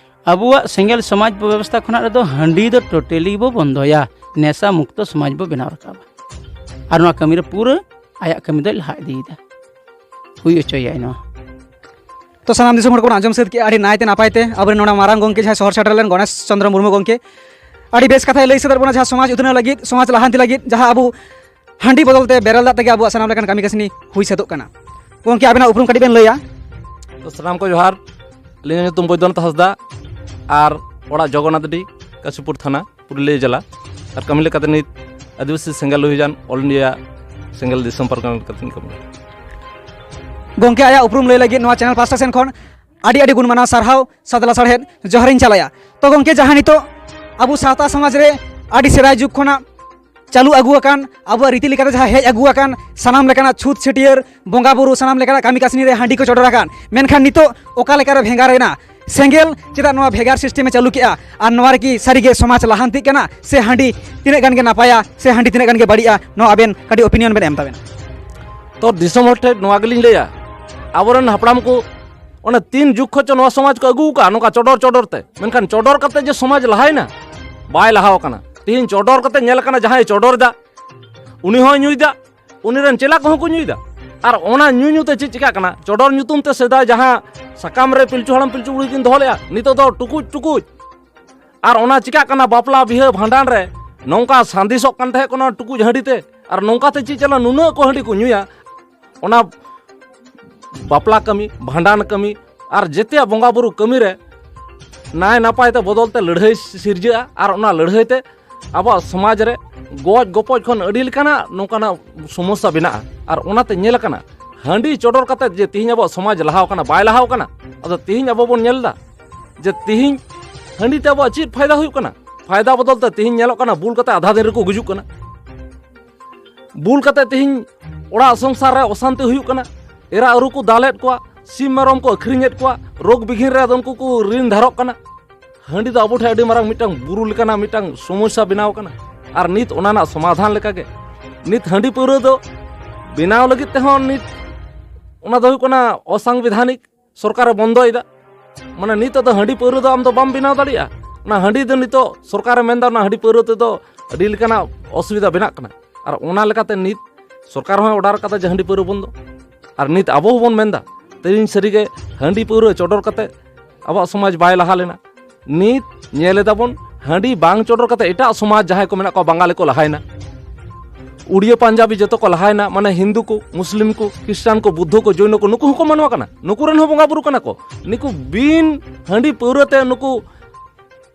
ᱟᱵᱚᱣᱟᱜ ᱥᱮᱸᱜᱮᱞ ᱥᱚᱢᱟᱡᱽ ᱵᱮᱵᱚᱥᱛᱷᱟ ᱠᱷᱚᱱᱟᱜ ᱨᱮᱫᱚ ᱦᱟᱺᱰᱤ ᱫᱚ ᱴᱳᱴᱟᱞᱤ ᱵᱚ ᱵᱚᱱᱫᱚᱭᱟ, ᱱᱮᱥᱟ ᱢᱩᱠᱛᱚ ᱥᱚᱢᱟᱡᱽ ᱵᱚ ᱵᱮᱱᱟᱣ ᱨᱟᱠᱟᱵᱟ᱾ ᱟᱨ ᱱᱚᱣᱟ ᱠᱟᱹᱢᱤ ᱨᱮ ᱯᱩᱨᱟᱹ ᱟᱭᱟᱜ ᱠᱟᱹᱢᱤ ᱫᱚᱭ ᱞᱟᱦᱟ ᱤᱫᱤᱭᱮᱫᱟ, ᱦᱩᱭ ᱦᱚᱪᱚᱭᱟᱭ ᱱᱚᱣᱟ᱾ ᱛᱚ, ᱥᱟᱱᱟᱢ ᱫᱤᱥᱚᱢ ᱦᱚᱲ ᱠᱚᱵᱚᱱ ᱟᱸᱡᱚᱢ ᱥᱟᱹᱛ ᱠᱮᱜᱼᱟ ᱟᱹᱰᱤ ᱱᱟᱭᱛᱮ ᱱᱟᱯᱟᱭ ᱛᱮ ᱟᱵᱚᱨᱮᱱ ᱱᱚᱰᱮ ᱢᱟᱨᱟᱝ ᱜᱚᱢᱠᱮ ᱡᱟᱦᱟᱸᱭ ᱥᱚᱦᱚᱨ ᱥᱮᱴᱮᱨ ᱞᱮᱱ ᱜᱚᱱᱮᱥ ᱪᱚᱸᱫᱽᱨᱚ ᱢᱩᱨᱢᱩ ᱜᱚᱢᱠᱮ ᱟᱹᱰᱤ ᱵᱮᱥ ᱠᱟᱛᱷᱟᱭ ᱞᱟᱹᱭ ᱥᱚᱫᱚᱨ ᱵᱚᱱᱟ, ᱡᱟᱦᱟᱸ ᱥᱚᱢᱟᱡᱽ ᱩᱛᱱᱟᱹᱣ ᱞᱟᱹᱜᱤᱫ, ᱥᱚᱢᱟᱡᱽ ᱞᱟᱦᱟᱱᱛᱤ ᱞᱟᱹᱜᱤᱫ, ᱡᱟᱦᱟᱸ ᱟᱵᱚ ᱦᱟᱺᱰᱤ ᱵᱚᱫᱚᱞ ᱛᱮ ᱵᱮᱨᱮᱞ ᱫᱟᱜ ᱛᱮᱜᱮ ᱟᱵᱚᱣᱟᱜ ᱥᱟᱱᱟᱢ ᱞᱮᱠᱟᱱ ᱠᱟᱹᱢᱤ ᱠᱟᱹᱥᱱᱤ ᱦᱩᱭ ᱥᱟᱹᱛᱚᱜ ᱠᱟᱱᱟ᱾ ᱜᱚᱢᱠᱮ, ᱟᱵᱮᱱᱟᱜ ᱩᱯᱨᱩᱢ ᱠᱟᱹᱴᱤᱡ ᱵᱮᱱ ᱞᱟᱹᱭᱟ? ᱛᱚ, ᱥᱟᱱᱟᱢ ᱠᱚ ᱡᱚᱦᱟᱨ᱾ ᱟᱹᱞᱤᱧᱟᱜ ᱧᱩᱛᱩᱢ ᱵᱳᱭᱫᱚᱱᱟᱛᱷ ᱦᱟᱸᱥᱫᱟ ᱟᱨ ᱚᱲᱟᱜ ᱡᱚᱜᱚᱱᱱᱟᱛᱷᱰᱤ, ᱠᱟᱥᱤᱯᱩᱨ ᱛᱷᱟᱱᱟ, ᱯᱩᱨᱩᱞᱤᱭᱟᱹ ᱡᱮᱞᱟ᱾ ᱟᱨ ᱠᱟᱹᱢᱤ ᱞᱮᱠᱟᱛᱮ ᱱᱤᱛ ᱟᱹᱫᱤᱵᱟᱹᱥᱤ ᱥᱮᱸᱜᱮᱞ ᱚᱵᱷᱤᱡᱟᱱ ᱚᱞ ᱤᱱᱰᱤᱭᱟ ᱥᱮᱸᱜᱮᱞ ᱫᱤᱥᱚᱢ ᱯᱟᱨᱜᱟᱱᱟ ᱞᱮᱠᱟᱛᱮᱧ ᱠᱟᱹᱢᱤ᱾ ᱜᱚᱢᱠᱮ, ᱟᱭᱟᱜ ᱩᱯᱨᱩᱢ ᱞᱟᱹᱭ ᱞᱟᱹᱜᱤᱫ ᱱᱚᱣᱟ ᱪᱮᱱᱮᱞ ᱯᱟᱥᱴᱟ ᱥᱮᱱ ᱠᱷᱚᱱ ᱟᱹᱰᱤ ᱟᱹᱰᱤ ᱜᱩᱱ ᱢᱟᱱᱟᱣ ᱥᱟᱨᱦᱟᱣ, ᱥᱟᱫᱽᱞᱟ ᱥᱟᱨᱦᱮᱫ ᱡᱚᱦᱟᱨᱤᱧ ᱪᱟᱞᱟᱭᱟ᱾ ᱛᱚ ᱜᱚᱢᱠᱮ, ᱡᱟᱦᱟᱸ ᱱᱤᱛᱚᱜ ᱟᱵᱚ ᱥᱟᱶᱛᱟ ᱥᱚᱢᱟᱡᱽ ᱨᱮ ᱟᱹᱰᱤ ᱥᱮᱫᱟᱭ ᱡᱩᱜᱽ ᱠᱷᱚᱱᱟᱜ ᱪᱟᱹᱞᱩ ᱟᱹᱜᱩ ᱟᱠᱟᱱ, ᱟᱵᱚᱣᱟᱜ ᱨᱤᱛᱤ ᱞᱮᱠᱟᱛᱮ ᱡᱟᱦᱟᱸ ᱦᱮᱡ ᱟᱹᱜᱩ ᱟᱠᱟᱱ, ᱥᱟᱱᱟᱢ ᱞᱮᱠᱟᱱᱟᱜ ᱪᱷᱩᱛ ᱪᱷᱟᱹᱴᱭᱟᱹᱨ, ᱵᱚᱸᱜᱟ ᱵᱩᱨᱩ, ᱥᱟᱱᱟᱢ ᱞᱮᱠᱟᱱᱟᱜ ᱠᱟᱹᱢᱤ ᱠᱟᱹᱥᱱᱤ ᱨᱮ ᱦᱟᱺᱰᱤ ᱠᱚ ᱪᱚᱰᱚᱨ ᱟᱠᱟᱱ, ᱢᱮᱱᱠᱷᱟᱱ ᱱᱤᱛᱚᱜ ᱚᱠᱟ ᱞᱮᱠᱟᱨᱮ ᱵᱷᱮᱜᱟᱨ ᱮᱱᱟ? ᱥᱮᱸᱜᱮᱞ ᱪᱮᱫᱟᱜ ᱱᱚᱣᱟ ᱵᱷᱮᱜᱟᱨ ᱥᱤᱥᱴᱮᱢ ᱮ ᱪᱟᱹᱞᱩ ᱠᱮᱜᱼᱟ? ᱟᱨ ᱱᱚᱣᱟ ᱨᱮᱠᱤ ᱥᱟᱹᱨᱤᱜᱮ ᱥᱚᱢᱟᱡᱽ ᱞᱟᱦᱟᱱᱛᱤᱜ ᱠᱟᱱᱟ ᱥᱮ ᱦᱟᱺᱰᱤ ᱛᱤᱱᱟᱹᱜ ᱜᱟᱱ ᱜᱮ ᱱᱟᱯᱟᱭᱟ ᱥᱮ ᱦᱟᱺᱰᱤ ᱛᱤᱱᱟᱹᱜ ᱜᱟᱱ ᱜᱮ ᱵᱟᱹᱲᱤᱡᱼᱟ? ᱱᱚᱣᱟ ᱟᱵᱮᱱ ᱠᱟᱹᱴᱤᱡ ᱚᱯᱤᱱᱤᱭᱚᱱ ᱵᱮᱱ ᱮᱢ ᱛᱟᱵᱮᱱᱟ᱾ ᱛᱚ, ᱫᱤᱥᱚᱢ ᱦᱚᱲ ᱴᱷᱮᱱ ᱱᱚᱣᱟ ᱜᱮᱞᱤᱧ ᱞᱟᱹᱭᱟ, ᱟᱵᱚᱨᱮᱱ ᱦᱟᱯᱲᱟᱢ ᱠᱚ ᱚᱱᱟ ᱛᱤᱱ ᱡᱩᱜᱽ ᱠᱷᱚᱱ ᱪᱚ ᱱᱚᱣᱟ ᱥᱚᱢᱟᱡᱽ ᱠᱚ ᱟᱹᱜᱩ ᱟᱠᱟᱫᱼᱟ, ᱱᱚᱝᱠᱟ ᱪᱚᱰᱚᱨ ᱪᱚᱰᱚᱨ ᱛᱮ, ᱢᱮᱱᱠᱷᱟᱱ ᱪᱚᱰᱚᱨ ᱠᱟᱛᱮ ᱡᱮ ᱥᱚᱢᱟᱡᱽ ᱞᱟᱦᱟᱭᱮᱱᱟ, ᱵᱟᱭ ᱞᱟᱦᱟᱣ ᱟᱠᱟᱱᱟ᱾ ᱛᱮᱦᱮᱧ ᱪᱚᱰᱚᱨ ᱠᱟᱛᱮ ᱧᱮᱞ ᱠᱟᱱᱟ, ᱡᱟᱦᱟᱸᱭ ᱪᱚᱰᱚᱨ ᱮᱫᱟ ᱩᱱᱤ ᱦᱚᱸᱭ ᱧᱩᱭᱮᱫᱟ, ᱩᱱᱤ ᱨᱮᱱ ᱪᱮᱞᱟ ᱠᱚᱦᱚᱸ ᱠᱚ ᱧᱩᱭᱮᱫᱟ᱾ ᱟᱨ ᱚᱱᱟ ᱧᱩ ᱧᱩ ᱛᱮ ᱪᱮᱫ ᱪᱤᱠᱟᱹᱜ ᱠᱟᱱᱟ? ᱪᱚᱰᱚᱨ ᱧᱩᱛᱩᱢ ᱛᱮ ᱥᱮᱫᱟᱭ ᱡᱟᱦᱟᱸ ᱥᱟᱠᱟᱢ ᱨᱮ ᱯᱤᱞᱪᱩ ᱦᱟᱲᱟᱢ ᱯᱤᱞᱪᱩ ᱵᱩᱲᱦᱤ ᱠᱤᱱ ᱫᱚᱦᱚ ᱞᱮᱫᱼᱟ, ᱱᱤᱛᱚᱜ ᱫᱚ ᱴᱩᱠᱩᱡ ᱴᱩᱠᱩᱡ᱾ ᱟᱨ ᱚᱱᱟ ᱪᱤᱠᱟᱹᱜ ᱠᱟᱱᱟ? ᱵᱟᱯᱞᱟ ᱵᱤᱦᱟᱹ ᱵᱷᱟᱸᱰᱟᱱ ᱨᱮ ᱱᱚᱝᱠᱟ ᱥᱟᱸᱫᱮᱥᱚᱜ ᱠᱟᱱ ᱛᱟᱦᱮᱸ ᱠᱟᱱᱟ ᱴᱩᱠᱩᱡ ᱦᱟᱺᱰᱤ ᱛᱮ, ᱟᱨ ᱱᱚᱝᱠᱟ ᱛᱮ ᱪᱮᱫ ᱪᱟᱞᱟᱜ, ᱱᱩᱱᱟᱹᱜ ᱠᱚ ᱦᱟᱺᱰᱤ ᱠᱚ ᱧᱩᱭᱟ᱾ ᱚᱱᱟ ᱵᱟᱯᱞᱟ ᱠᱟᱹᱢᱤ, ᱵᱷᱟᱸᱰᱟᱱ ᱠᱟᱹᱢᱤ ᱟᱨ ᱡᱮᱛᱮᱭᱟᱜ ᱵᱚᱸᱜᱟ ᱵᱩᱨᱩ ᱠᱟᱹᱢᱤ ᱨᱮ ᱱᱟᱭ ᱱᱟᱯᱟᱭ ᱛᱮ ᱵᱚᱫᱚᱞ ᱛᱮ ᱞᱟᱹᱲᱦᱟᱹᱭ ᱥᱤᱨᱡᱟᱹᱜᱼᱟ᱾ ᱟᱨ ᱚᱱᱟ ᱞᱟᱹᱲᱦᱟᱹᱭ ᱛᱮ ᱟᱵᱚᱣᱟᱜ ᱥᱚᱢᱟᱡᱽ ᱨᱮ ᱜᱚᱡ ᱜᱚᱯᱚᱡ ᱠᱷᱚᱱ ᱟᱹᱰᱤ ᱞᱮᱠᱟᱱᱟᱜ ᱱᱚᱝᱠᱟᱱᱟᱜ ᱥᱚᱢᱚᱥᱥᱟ ᱵᱮᱱᱟᱜᱼᱟ᱾ ᱟᱨ ᱚᱱᱟᱛᱮ ᱧᱮᱞ ᱟᱠᱟᱱᱟ, ᱦᱟᱺᱰᱤ ᱪᱚᱰᱚᱨ ᱠᱟᱛᱮ ᱡᱮ ᱛᱮᱦᱮᱧ ᱟᱵᱚᱣᱟᱜ ᱥᱚᱢᱟᱡᱽ ᱞᱟᱦᱟᱣ ᱠᱟᱱᱟ, ᱵᱟᱭ ᱞᱟᱦᱟᱣ ᱠᱟᱱᱟ᱾ ᱟᱫᱚ ᱛᱮᱦᱮᱧ ᱟᱵᱚ ᱵᱚᱱ ᱧᱮᱞ ᱮᱫᱟ ᱡᱮ ᱛᱮᱦᱮᱧ ᱦᱟᱺᱰᱤ ᱛᱮ ᱟᱵᱚᱣᱟᱜ ᱪᱮᱫ ᱯᱷᱟᱭᱫᱟ ᱦᱩᱭᱩᱜ ᱠᱟᱱᱟ? ᱯᱷᱟᱭᱫᱟ ᱵᱚᱫᱚᱞ ᱛᱮ ᱛᱮᱦᱮᱧ ᱧᱮᱞᱚᱜ ᱠᱟᱱᱟ, ᱵᱩᱞ ᱠᱟᱛᱮ ᱟᱫᱷᱟ ᱫᱤᱱ ᱨᱮᱠᱚ ᱜᱩᱡᱩᱜ ᱠᱟᱱᱟ᱾ ᱵᱩᱞ ᱠᱟᱛᱮ ᱛᱮᱦᱮᱧ ᱚᱲᱟᱜ ᱥᱚᱝᱥᱟᱨ ᱨᱮ ᱚᱥᱟᱱᱛᱤ ᱦᱩᱭᱩᱜ ᱠᱟᱱᱟ, ᱮᱨᱟ ᱩᱨᱩ ᱠᱚ ᱫᱟᱞᱮᱫ ᱠᱚᱣᱟ, ᱥᱤᱢ ᱢᱮᱨᱚᱢ ᱠᱚ ᱟᱹᱠᱷᱨᱤᱧᱮᱫ ᱠᱚᱣᱟ, ᱨᱳᱜᱽ ᱵᱤᱜᱷᱤᱱ ᱨᱮ ᱟᱫᱚ ᱩᱱᱠᱩ ᱠᱚ ᱨᱤᱱ ᱫᱷᱟᱨᱚᱜ ᱠᱟᱱᱟ᱾ ᱦᱟᱺᱰᱤ ᱫᱚ ᱟᱵᱚ ᱴᱷᱮᱱ ᱟᱹᱰᱤ ᱢᱟᱨᱟᱝ ᱢᱤᱫᱴᱟᱝ ᱵᱩᱨᱩ ᱞᱮᱠᱟᱱᱟᱜ ᱢᱤᱫᱴᱟᱝ ᱥᱚᱢᱚᱥᱥᱟ ᱵᱮᱱᱟᱣ ᱠᱟᱱᱟ᱾ ᱟᱨ ᱱᱤᱛ ᱚᱱᱟ ᱨᱮᱱᱟᱜ ᱥᱚᱢᱟᱫᱷᱟᱱ ᱞᱮᱠᱟᱜᱮ ᱱᱤᱛ ᱦᱟᱺᱰᱤ ᱯᱟᱹᱣᱨᱟᱹ ᱫᱚ ᱵᱮᱱᱟᱣ ᱞᱟᱹᱜᱤᱫ ᱛᱮᱦᱚᱸ ᱱᱤᱛ ᱚᱱᱟ ᱫᱚ ᱦᱩᱭᱩᱜ ᱠᱟᱱᱟ ᱚᱥᱟᱝᱵᱤᱫᱷᱟᱱᱤᱠ, ᱥᱚᱨᱠᱟᱨᱮ ᱵᱚᱱᱫᱚᱭᱮᱫᱟ᱾ ᱢᱟᱱᱮ ᱱᱤᱛᱚᱜ ᱫᱚ ᱦᱟᱺᱰᱤ ᱯᱟᱹᱣᱨᱟᱹ ᱫᱚ ᱟᱢ ᱫᱚ ᱵᱟᱢ ᱵᱮᱱᱟᱣ ᱫᱟᱲᱮᱭᱟᱜᱼᱟ᱾ ᱚᱱᱟ ᱦᱟᱺᱰᱤ ᱫᱚ ᱱᱤᱛᱚᱜ ᱥᱚᱨᱠᱟᱨᱮ ᱢᱮᱱᱫᱟ, ᱚᱱᱟ ᱦᱟᱺᱰᱤ ᱯᱟᱹᱣᱨᱟᱹ ᱛᱮᱫᱚ ᱟᱹᱰᱤ ᱞᱮᱠᱟᱱᱟᱜ ᱚᱥᱩᱵᱤᱫᱷᱟ ᱵᱮᱱᱟᱜ ᱠᱟᱱᱟ᱾ ᱟᱨ ᱚᱱᱟ ᱞᱮᱠᱟᱛᱮ ᱱᱤᱛ ᱥᱚᱨᱠᱟᱨ ᱦᱚᱸᱭ ᱚᱰᱟᱨ ᱠᱟᱫᱟ ᱡᱮ ᱦᱟᱺᱰᱤ ᱯᱟᱹᱣᱨᱟᱹ ᱵᱚᱱᱫᱚ᱾ ᱟᱨ ᱱᱤᱛ ᱟᱵᱚ ᱦᱚᱸᱵᱚᱱ ᱢᱮᱱᱫᱟ, ᱛᱮᱦᱮᱧ ᱥᱟᱹᱨᱤᱜᱮ ᱦᱟᱺᱰᱤ ᱯᱟᱹᱣᱨᱟᱹ ᱪᱚᱰᱚᱨ ᱠᱟᱛᱮ ᱟᱵᱚᱣᱟᱜ ᱥᱚᱢᱟᱡᱽ ᱵᱟᱭ ᱞᱟᱦᱟ ᱞᱮᱱᱟ᱾ ᱱᱤᱛ ᱧᱮᱞ ᱮᱫᱟᱵᱚᱱ, ᱦᱟᱺᱰᱤ ᱵᱟᱝ ᱪᱚᱰᱚᱨ ᱠᱟᱛᱮ ᱮᱴᱟᱜ ᱥᱚᱢᱟᱡᱽ ᱡᱟᱦᱟᱸᱭ ᱠᱚ ᱢᱮᱱᱟᱜ ᱠᱚᱣᱟ, ᱵᱟᱝᱜᱟᱞᱤ ᱠᱚ ᱞᱟᱦᱟᱭᱮᱱᱟ, ᱩᱲᱤᱭᱟ ᱯᱟᱧᱡᱟᱵᱤ ᱡᱚᱛᱚ ᱠᱚ ᱞᱟᱦᱟᱭᱮᱱᱟ᱾ ᱢᱟᱱᱮ ᱦᱤᱱᱫᱩ ᱠᱚ, ᱢᱩᱥᱞᱤᱢ ᱠᱚ, ᱠᱷᱨᱤᱥᱴᱟᱱ ᱠᱚ, ᱵᱩᱫᱽᱫᱷᱚ ᱠᱚ, ᱡᱚᱭᱱᱚ ᱠᱚ, ᱱᱩᱠᱩ ᱦᱚᱸᱠᱚ ᱢᱟᱱᱣᱟ ᱠᱟᱱᱟ, ᱱᱩᱠᱩ ᱨᱮᱱ ᱦᱚᱸ ᱵᱚᱸᱜᱟ ᱵᱩᱨᱩ ᱠᱟᱱᱟ ᱠᱚ᱾ ᱱᱩᱠᱩ ᱵᱤᱱ ᱦᱟᱺᱰᱤ ᱯᱟᱹᱣᱨᱟᱹ ᱛᱮ ᱱᱩᱠᱩ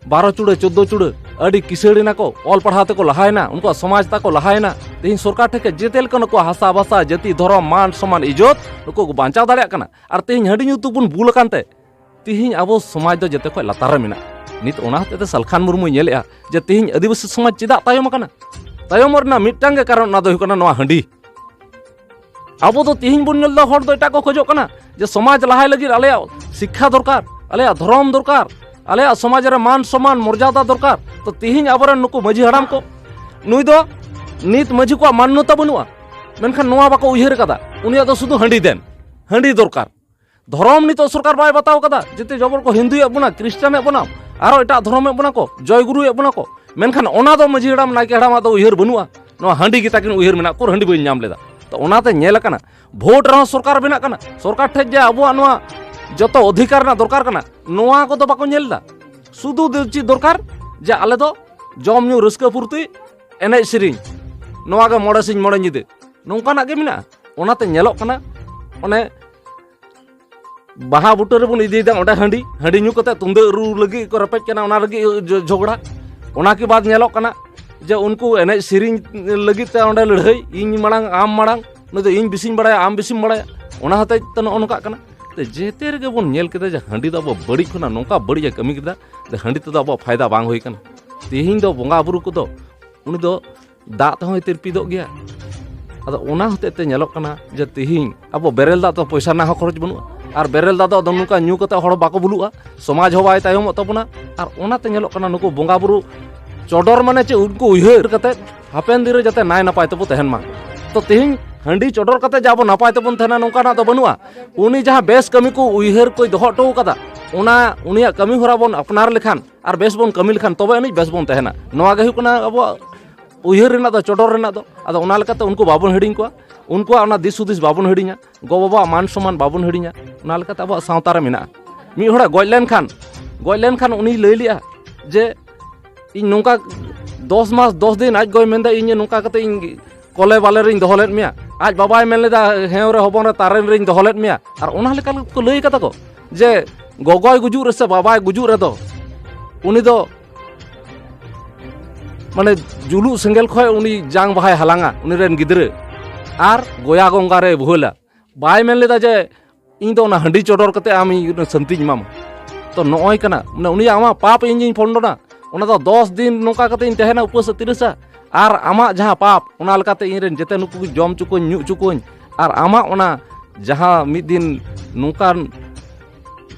ᱵᱟᱨᱚ ᱪᱩᱲᱟᱹ, ᱪᱳᱫᱽᱫᱳ ᱪᱩᱲᱟᱹ, ᱟᱹᱰᱤ ᱠᱤᱥᱟᱹᱲ ᱮᱱᱟ ᱠᱚ, ᱚᱞ ᱯᱟᱲᱦᱟᱣ ᱛᱮᱠᱚ ᱞᱟᱦᱟᱭᱮᱱᱟ, ᱩᱱᱠᱩᱣᱟᱜ ᱥᱚᱢᱟᱡᱽ ᱛᱟᱠᱚ ᱞᱟᱦᱟᱭᱮᱱᱟ᱾ ᱛᱮᱦᱮᱧ ᱥᱚᱨᱠᱟᱨ ᱴᱷᱮᱱ ᱠᱷᱚᱱ ᱡᱮᱛᱮ ᱞᱮᱠᱟ ᱱᱩᱠᱩᱣᱟᱜ ᱦᱟᱥᱟ ᱵᱷᱟᱥᱟ, ᱡᱟᱹᱛᱤ, ᱫᱷᱚᱨᱚᱢ, ᱢᱟᱱ ᱥᱚᱢᱟᱱ, ᱤᱡᱽᱡᱚᱛ ᱱᱩᱠᱩ ᱠᱚ ᱵᱟᱧᱪᱟᱣ ᱫᱟᱲᱮᱭᱟᱜ ᱠᱟᱱᱟ᱾ ᱟᱨ ᱛᱮᱦᱮᱧ ᱦᱟᱺᱰᱤ ᱧᱩ ᱛᱮᱵᱚᱱ ᱵᱩᱞ ᱟᱠᱟᱱ ᱛᱮ ᱛᱮᱦᱮᱧ ᱟᱵᱚ ᱥᱚᱢᱟᱡᱽ ᱫᱚ ᱡᱮᱛᱮ ᱠᱷᱚᱱ ᱞᱟᱛᱟᱨ ᱨᱮ ᱢᱮᱱᱟᱜᱼᱟ᱾ ᱱᱤᱛ ᱚᱱᱟ ᱦᱚᱛᱮᱡ ᱛᱮ ᱥᱟᱞᱠᱷᱟᱱ ᱢᱩᱨᱢᱩᱭ ᱧᱮᱞᱮᱜᱼᱟ ᱡᱮ ᱛᱮᱦᱮᱧ ᱟᱹᱫᱤᱵᱟᱹᱥᱤ ᱥᱚᱢᱟᱡᱽ ᱪᱮᱫᱟᱜ ᱛᱟᱭᱚᱢ ᱟᱠᱟᱱᱟ? ᱛᱟᱭᱚᱢᱚᱜ ᱨᱮᱱᱟᱜ ᱢᱤᱫᱴᱟᱝ ᱜᱮ ᱠᱟᱨᱚᱱ, ᱚᱱᱟ ᱫᱚ ᱦᱩᱭᱩᱜ ᱠᱟᱱᱟ ᱱᱚᱣᱟ ᱦᱟᱺᱰᱤ᱾ ᱟᱵᱚ ᱫᱚ ᱛᱮᱦᱮᱧ ᱵᱚᱱ ᱧᱮᱞ ᱮᱫᱟ, ᱦᱚᱲ ᱫᱚ ᱮᱴᱟᱜ ᱠᱚ ᱠᱷᱚᱡᱚᱜ ᱠᱟᱱᱟ ᱡᱮ ᱥᱚᱢᱟᱡᱽ ᱞᱟᱦᱟᱭ ᱞᱟᱹᱜᱤᱫ ᱟᱞᱮᱭᱟᱜ ᱥᱤᱠᱠᱷᱟ ᱫᱚᱨᱠᱟᱨ, ᱟᱞᱮᱭᱟᱜ ᱫᱷᱚᱨᱚᱢ ᱫᱚᱨᱠᱟᱨ, ᱟᱞᱮᱭᱟᱜ ᱥᱚᱢᱟᱡᱽ ᱨᱮ ᱢᱟᱱ ᱥᱚᱢᱢᱟᱱ ᱢᱚᱨᱡᱟᱫᱟ ᱫᱚᱨᱠᱟᱨ᱾ ᱛᱚ ᱛᱮᱦᱮᱧ ᱟᱵᱚᱨᱮᱱ ᱱᱩᱠᱩ ᱢᱟᱹᱡᱷᱤ ᱦᱟᱲᱟᱢ ᱠᱚ, ᱱᱩᱭ ᱫᱚ ᱱᱤᱛ ᱢᱟᱹᱡᱷᱤ ᱠᱚᱣᱟᱜ ᱢᱟᱱᱱᱚᱛᱟ ᱵᱟᱹᱱᱩᱜᱼᱟ, ᱢᱮᱱᱠᱷᱟᱱ ᱱᱚᱣᱟ ᱵᱟᱠᱚ ᱩᱭᱦᱟᱹᱨ ᱠᱟᱫᱟ᱾ ᱩᱱᱤᱭᱟᱜ ᱫᱚ ᱥᱩᱫᱷᱩ ᱦᱟᱺᱰᱤ ᱫᱮᱱ, ᱦᱟᱺᱰᱤ ᱫᱚᱨᱠᱟᱨ᱾ ᱫᱷᱚᱨᱚᱢ ᱱᱤᱛᱚᱜ ᱥᱚᱨᱠᱟᱨ ᱵᱟᱭ ᱵᱟᱛᱟᱣ ᱠᱟᱫᱟ, ᱡᱮᱛᱮ ᱡᱚᱵᱚᱨ ᱠᱚ ᱦᱤᱱᱫᱩᱭᱮᱫ ᱵᱚᱱᱟ, ᱠᱷᱨᱤᱥᱴᱟᱱᱮᱫ ᱵᱚᱱᱟ, ᱟᱨᱚ ᱮᱴᱟᱜ ᱫᱷᱚᱨᱚᱢᱮᱫ ᱵᱚᱱᱟ ᱠᱚ, ᱡᱚᱭ ᱜᱩᱨᱩᱭᱮᱫ ᱵᱚᱱᱟ ᱠᱚ᱾ ᱢᱮᱱᱠᱷᱟᱱ ᱚᱱᱟ ᱫᱚ ᱢᱟᱹᱡᱷᱤ ᱦᱟᱲᱟᱢ, ᱱᱟᱭᱠᱮ ᱦᱟᱲᱟᱢᱟᱜ ᱫᱚ ᱩᱭᱦᱟᱹᱨ ᱵᱟᱹᱱᱩᱜᱼᱟ᱾ ᱱᱚᱣᱟ ᱦᱟᱺᱰᱤ ᱜᱮ ᱛᱟᱹᱠᱤᱱ ᱩᱭᱦᱟᱹᱨ ᱢᱮᱱᱟᱜᱼᱟ, ᱩᱠᱩᱨ ᱦᱟᱺᱰᱤ ᱵᱟᱹᱧ ᱧᱟᱢ ᱞᱮᱫᱟ᱾ ᱛᱚ ᱚᱱᱟᱛᱮ ᱧᱮᱞ ᱟᱠᱟᱱᱟ, ᱵᱷᱳᱴ ᱨᱮᱦᱚᱸ ᱥᱚᱨᱠᱟᱨ ᱵᱮᱱᱟᱜ ᱠᱟᱱᱟ, ᱥᱚᱨᱠᱟᱨ ᱴᱷᱮᱱ ᱡᱮ ᱟᱵᱚᱣᱟᱜ ᱱᱚᱣᱟ ᱡᱚᱛᱚ ᱚᱫᱷᱤᱠᱟᱨ ᱨᱮᱱᱟᱜ ᱫᱚᱨᱠᱟᱨ ᱠᱟᱱᱟ, ᱱᱚᱣᱟ ᱠᱚᱫᱚ ᱵᱟᱠᱚ ᱧᱮᱞ ᱮᱫᱟ᱾ ᱥᱩᱫᱷᱩ ᱫᱚ ᱪᱮᱫ ᱫᱚᱨᱠᱟᱨ, ᱡᱮ ᱟᱞᱮ ᱫᱚ ᱡᱚᱢ ᱧᱩ ᱨᱟᱹᱥᱠᱟᱹ ᱯᱷᱩᱨᱛᱤ, ᱮᱱᱮᱡ ᱥᱮᱨᱮᱧ, ᱱᱚᱣᱟ ᱜᱮ ᱢᱚᱬᱮ ᱥᱤᱧ ᱢᱚᱬᱮ ᱧᱤᱫᱟᱹ, ᱱᱚᱝᱠᱟᱱᱟᱜ ᱜᱮ ᱢᱮᱱᱟᱜᱼᱟ᱾ ᱚᱱᱟᱛᱮ ᱧᱮᱞᱚᱜ ᱠᱟᱱᱟ, ᱚᱱᱮ ᱵᱟᱦᱟ ᱵᱩᱴᱟᱹ ᱨᱮᱵᱚᱱ ᱤᱫᱤᱭᱮᱫᱟ ᱚᱸᱰᱮ ᱦᱟᱺᱰᱤ, ᱦᱟᱺᱰᱤ ᱧᱩ ᱠᱟᱛᱮ ᱛᱩᱢᱫᱟᱹᱜ ᱨᱩ ᱞᱟᱹᱜᱤᱫ ᱠᱚ ᱨᱮᱯᱮᱡ ᱠᱟᱱᱟ, ᱚᱱᱟ ᱞᱟᱹᱜᱤᱫ ᱡᱚ-, ᱡᱷᱚᱜᱽᱲᱟ᱾ ᱚᱱᱟ ᱠᱤ ᱵᱟᱫ ᱧᱮᱞᱚᱜ ᱠᱟᱱᱟ ᱡᱮ ᱩᱱᱠᱩ ᱮᱱᱮᱡ ᱥᱮᱨᱮᱧ ᱞᱟᱹᱜᱤᱫ ᱛᱮ ᱚᱸᱰᱮ ᱞᱟᱹᱲᱦᱟᱹᱭ, ᱤᱧ ᱢᱟᱲᱟᱝ, ᱟᱢ ᱢᱟᱲᱟᱝ, ᱱᱩᱭ ᱫᱚ ᱤᱧ ᱵᱮᱥᱤᱧ ᱵᱟᱲᱟᱭᱟ, ᱟᱢ ᱵᱮᱥᱤᱢ ᱵᱟᱲᱟᱭᱟ, ᱚᱱᱟ ᱦᱚᱛᱮᱡ ᱛᱮ ᱱᱚᱜᱼᱚ ᱱᱚᱝᱠᱟᱜ ᱠᱟᱱᱟ᱾ ᱛᱮ ᱡᱮᱛᱮ ᱨᱮᱜᱮ ᱵᱚᱱ ᱧᱮᱞ ᱠᱮᱫᱟ ᱡᱮ ᱦᱟᱺᱰᱤ ᱫᱚ ᱟᱵᱚ ᱵᱟᱹᱲᱤᱡ ᱠᱷᱚᱱᱟᱜ ᱱᱚᱝᱠᱟ ᱵᱟᱹᱲᱤᱡ ᱮ ᱠᱟᱹᱢᱤ ᱠᱮᱫᱟ, ᱡᱮ ᱦᱟᱺᱰᱤ ᱛᱮᱫᱚ ᱟᱵᱚᱣᱟᱜ ᱯᱷᱟᱭᱫᱟ ᱵᱟᱝ ᱦᱩᱭ ᱠᱟᱱᱟ᱾ ᱛᱮᱦᱮᱧ ᱫᱚ ᱵᱚᱸᱜᱟ ᱵᱩᱨᱩ ᱠᱚᱫᱚ ᱩᱱᱤ ᱫᱚ ᱫᱟᱜ ᱛᱮᱦᱚᱸᱭ ᱛᱤᱨᱯᱤᱫᱚᱜ ᱜᱮᱭᱟ᱾ ᱟᱫᱚ ᱚᱱᱟ ᱦᱚᱛᱮᱡ ᱛᱮ ᱧᱮᱞᱚᱜ ᱠᱟᱱᱟ ᱡᱮ ᱛᱮᱦᱮᱧ ᱟᱵᱚ ᱵᱮᱨᱮᱞ ᱫᱟᱜ ᱫᱚ ᱯᱚᱭᱥᱟ ᱨᱮᱱᱟᱜ ᱦᱚᱸ ᱠᱷᱚᱨᱚᱪ ᱵᱟᱹᱱᱩᱜᱼᱟ, ᱟᱨ ᱵᱮᱨᱮᱞ ᱫᱟᱜ ᱫᱚ ᱟᱫᱚ ᱱᱚᱝᱠᱟ ᱧᱩ ᱠᱟᱛᱮ ᱦᱚᱲ ᱵᱟᱠᱚ ᱵᱩᱞᱩᱜᱼᱟ, ᱥᱚᱢᱟᱡᱽ ᱦᱚᱸ ᱵᱟᱭ ᱛᱟᱭᱚᱢᱚᱜ ᱛᱟᱵᱚᱱᱟ᱾ ᱟᱨ ᱚᱱᱟᱛᱮ ᱧᱮᱞᱚᱜ ᱠᱟᱱᱟ ᱱᱩᱠᱩ ᱵᱚᱸᱜᱟ ᱵᱩᱨᱩ ᱪᱚᱰᱚᱨ ᱢᱟᱱᱮ ᱪᱮᱫ, ᱩᱱᱠᱩ ᱩᱭᱦᱟᱹᱨ ᱠᱟᱛᱮ ᱦᱟᱯᱮᱱ ᱫᱤᱱ ᱨᱮ ᱡᱟᱛᱮ ᱱᱟᱭ ᱱᱟᱯᱟᱭ ᱛᱮᱵᱚ ᱛᱟᱦᱮᱱ ᱢᱟ᱾ ᱛᱚ ᱛᱮᱦᱮᱧ ᱦᱟᱺᱰᱤ ᱪᱚᱰᱚᱨ ᱠᱟᱛᱮ ᱡᱮ ᱟᱵᱚ ᱱᱟᱯᱟᱭ ᱛᱮᱵᱚᱱ ᱛᱟᱦᱮᱱᱟ, ᱱᱚᱝᱠᱟᱱᱟᱜ ᱫᱚ ᱵᱟᱹᱱᱩᱜᱼᱟ᱾ ᱩᱱᱤ ᱡᱟᱦᱟᱸ ᱵᱮᱥ ᱠᱟᱹᱢᱤ ᱠᱚ ᱩᱭᱦᱟᱹᱨ ᱠᱚᱭ ᱫᱚᱦᱚ ᱦᱚᱴᱚ ᱠᱟᱫᱟ, ᱚᱱᱟ ᱩᱱᱤᱭᱟᱜ ᱠᱟᱹᱢᱤ ᱦᱚᱨᱟ ᱵᱚᱱ ᱟᱯᱱᱟᱨ ᱞᱮᱠᱷᱟᱱ ᱟᱨ ᱵᱮᱥ ᱵᱚᱱ ᱠᱟᱹᱢᱤ ᱞᱮᱠᱷᱟᱱ ᱛᱚᱵᱮ ᱟᱹᱱᱤᱡ ᱵᱮᱥ ᱵᱚᱱ ᱛᱟᱦᱮᱱᱟ᱾ ᱱᱚᱣᱟ ᱜᱮ ᱦᱩᱭᱩᱜ ᱠᱟᱱᱟ ᱟᱵᱚᱣᱟᱜ ᱩᱭᱦᱟᱹᱨ ᱨᱮᱱᱟᱜ ᱫᱚ, ᱪᱚᱰᱚᱨ ᱨᱮᱱᱟᱜ ᱫᱚ᱾ ᱟᱫᱚ ᱚᱱᱟ ᱞᱮᱠᱟᱛᱮ ᱩᱱᱠᱩ ᱵᱟᱵᱚᱱ ᱦᱤᱲᱤᱧ ᱠᱚᱣᱟ, ᱩᱱᱠᱩᱣᱟᱜ ᱚᱱᱟ ᱫᱤᱥ ᱦᱩᱫᱤᱥ ᱵᱟᱵᱚᱱ ᱦᱤᱲᱤᱧᱟ, ᱜᱚ-ᱵᱟᱵᱟᱣᱟᱜ ᱢᱟᱱ ᱥᱚᱢᱢᱟᱱ ᱵᱟᱵᱚᱱ ᱦᱤᱲᱤᱧᱟ᱾ ᱚᱱᱟ ᱞᱮᱠᱟᱛᱮ ᱟᱵᱚᱣᱟᱜ ᱥᱟᱶᱛᱟ ᱨᱮ ᱢᱮᱱᱟᱜᱼᱟ᱾ ᱢᱤᱫ ᱦᱚᱲᱮ ᱜᱚᱡ ᱞᱮᱱᱠᱷᱟᱱ, ᱜᱚᱡ ᱞᱮᱱᱠᱷᱟᱱ ᱩᱱᱤᱭ ᱞᱟᱹᱭ ᱞᱮᱜᱼᱟ ᱡᱮ, "ᱤᱧ ᱱᱚᱝᱠᱟ ᱫᱚᱥ ᱢᱟᱥ ᱫᱚᱥ ᱫᱤᱱ ᱟᱡ ᱜᱚᱭ ᱢᱮᱱᱫᱟ, ᱤᱧ ᱱᱚᱝᱠᱟ ᱠᱟᱛᱮ ᱤᱧ ᱠᱚᱞᱮ ᱵᱟᱞᱮ ᱨᱤᱧ ᱫᱚᱦᱚ ᱞᱮᱫ ᱢᱮᱭᱟ", ᱟᱡ ᱵᱟᱵᱟᱭ ᱢᱮᱱ ᱞᱮᱫᱟ, "ᱦᱮᱸᱣ ᱨᱮ ᱦᱚᱵᱚᱱ ᱨᱮ ᱛᱟᱨᱮᱱ ᱨᱤᱧ ᱫᱚᱦᱚ ᱞᱮᱫ ᱢᱮᱭᱟ", ᱟᱨ ᱚᱱᱟ ᱞᱮᱠᱟ ᱠᱚ ᱞᱟᱹᱭ ᱠᱟᱫᱟ ᱠᱚ ᱡᱮ ᱜᱚᱜᱚᱭ ᱜᱩᱡᱩᱜ ᱨᱮᱥᱮ ᱵᱟᱵᱟᱭ ᱜᱩᱡᱩᱜ ᱨᱮᱫᱚ ᱩᱱᱤ ᱫᱚ ᱢᱟᱱᱮ ᱡᱩᱞᱩᱜ ᱥᱮᱸᱜᱮᱞ ᱠᱷᱚᱱ ᱩᱱᱤ ᱡᱟᱝ ᱵᱟᱦᱟᱭ ᱦᱟᱞᱟᱝᱟ, ᱩᱱᱤ ᱨᱮᱱ ᱜᱤᱫᱽᱨᱟᱹ, ᱟᱨ ᱜᱚᱭᱟ ᱜᱚᱝᱜᱟ ᱨᱮ ᱵᱷᱩᱞᱟ᱾ ᱵᱟᱭ ᱢᱮᱱ ᱞᱮᱫᱟ ᱡᱮ ᱤᱧ ᱫᱚ ᱚᱱᱟ ᱦᱟᱺᱰᱤ ᱪᱚᱰᱚᱨ ᱠᱟᱛᱮ ᱟᱢ ᱤᱧ ᱥᱟᱹᱱᱛᱤᱧ ᱮᱢᱟᱢᱟ᱾ ᱛᱚ ᱱᱚᱜᱼᱚᱭ ᱠᱟᱱᱟ, ᱢᱟᱱᱮ ᱩᱱᱤᱭᱟᱜ ᱟᱢᱟᱜ ᱯᱟᱯ ᱤᱧ ᱤᱧ ᱯᱷᱚᱱᱰᱚᱱᱟ᱾ ᱚᱱᱟ ᱫᱚ ᱫᱚᱥ ᱫᱤᱱ ᱱᱚᱝᱠᱟ ᱠᱟᱛᱮ ᱤᱧ ᱛᱟᱦᱮᱱᱟ ᱩᱯᱟᱹᱥ ᱛᱤᱨᱤᱥᱟ, ᱟᱨ ᱟᱢᱟᱜ ᱡᱟᱦᱟᱸ ᱯᱟᱯ, ᱚᱱᱟ ᱞᱮᱠᱟᱛᱮ ᱤᱧ ᱨᱮᱱ ᱡᱮᱛᱮ ᱱᱩᱠᱩ ᱠᱚ ᱡᱚᱢ ᱦᱚᱪᱚ ᱠᱚᱣᱟᱹᱧ, ᱧᱩ ᱦᱚᱪᱚ ᱠᱚᱣᱟᱹᱧ, ᱟᱨ ᱟᱢᱟᱜ ᱚᱱᱟ ᱡᱟᱦᱟᱸ ᱢᱤᱫ ᱫᱤᱱ ᱱᱚᱝᱠᱟᱱ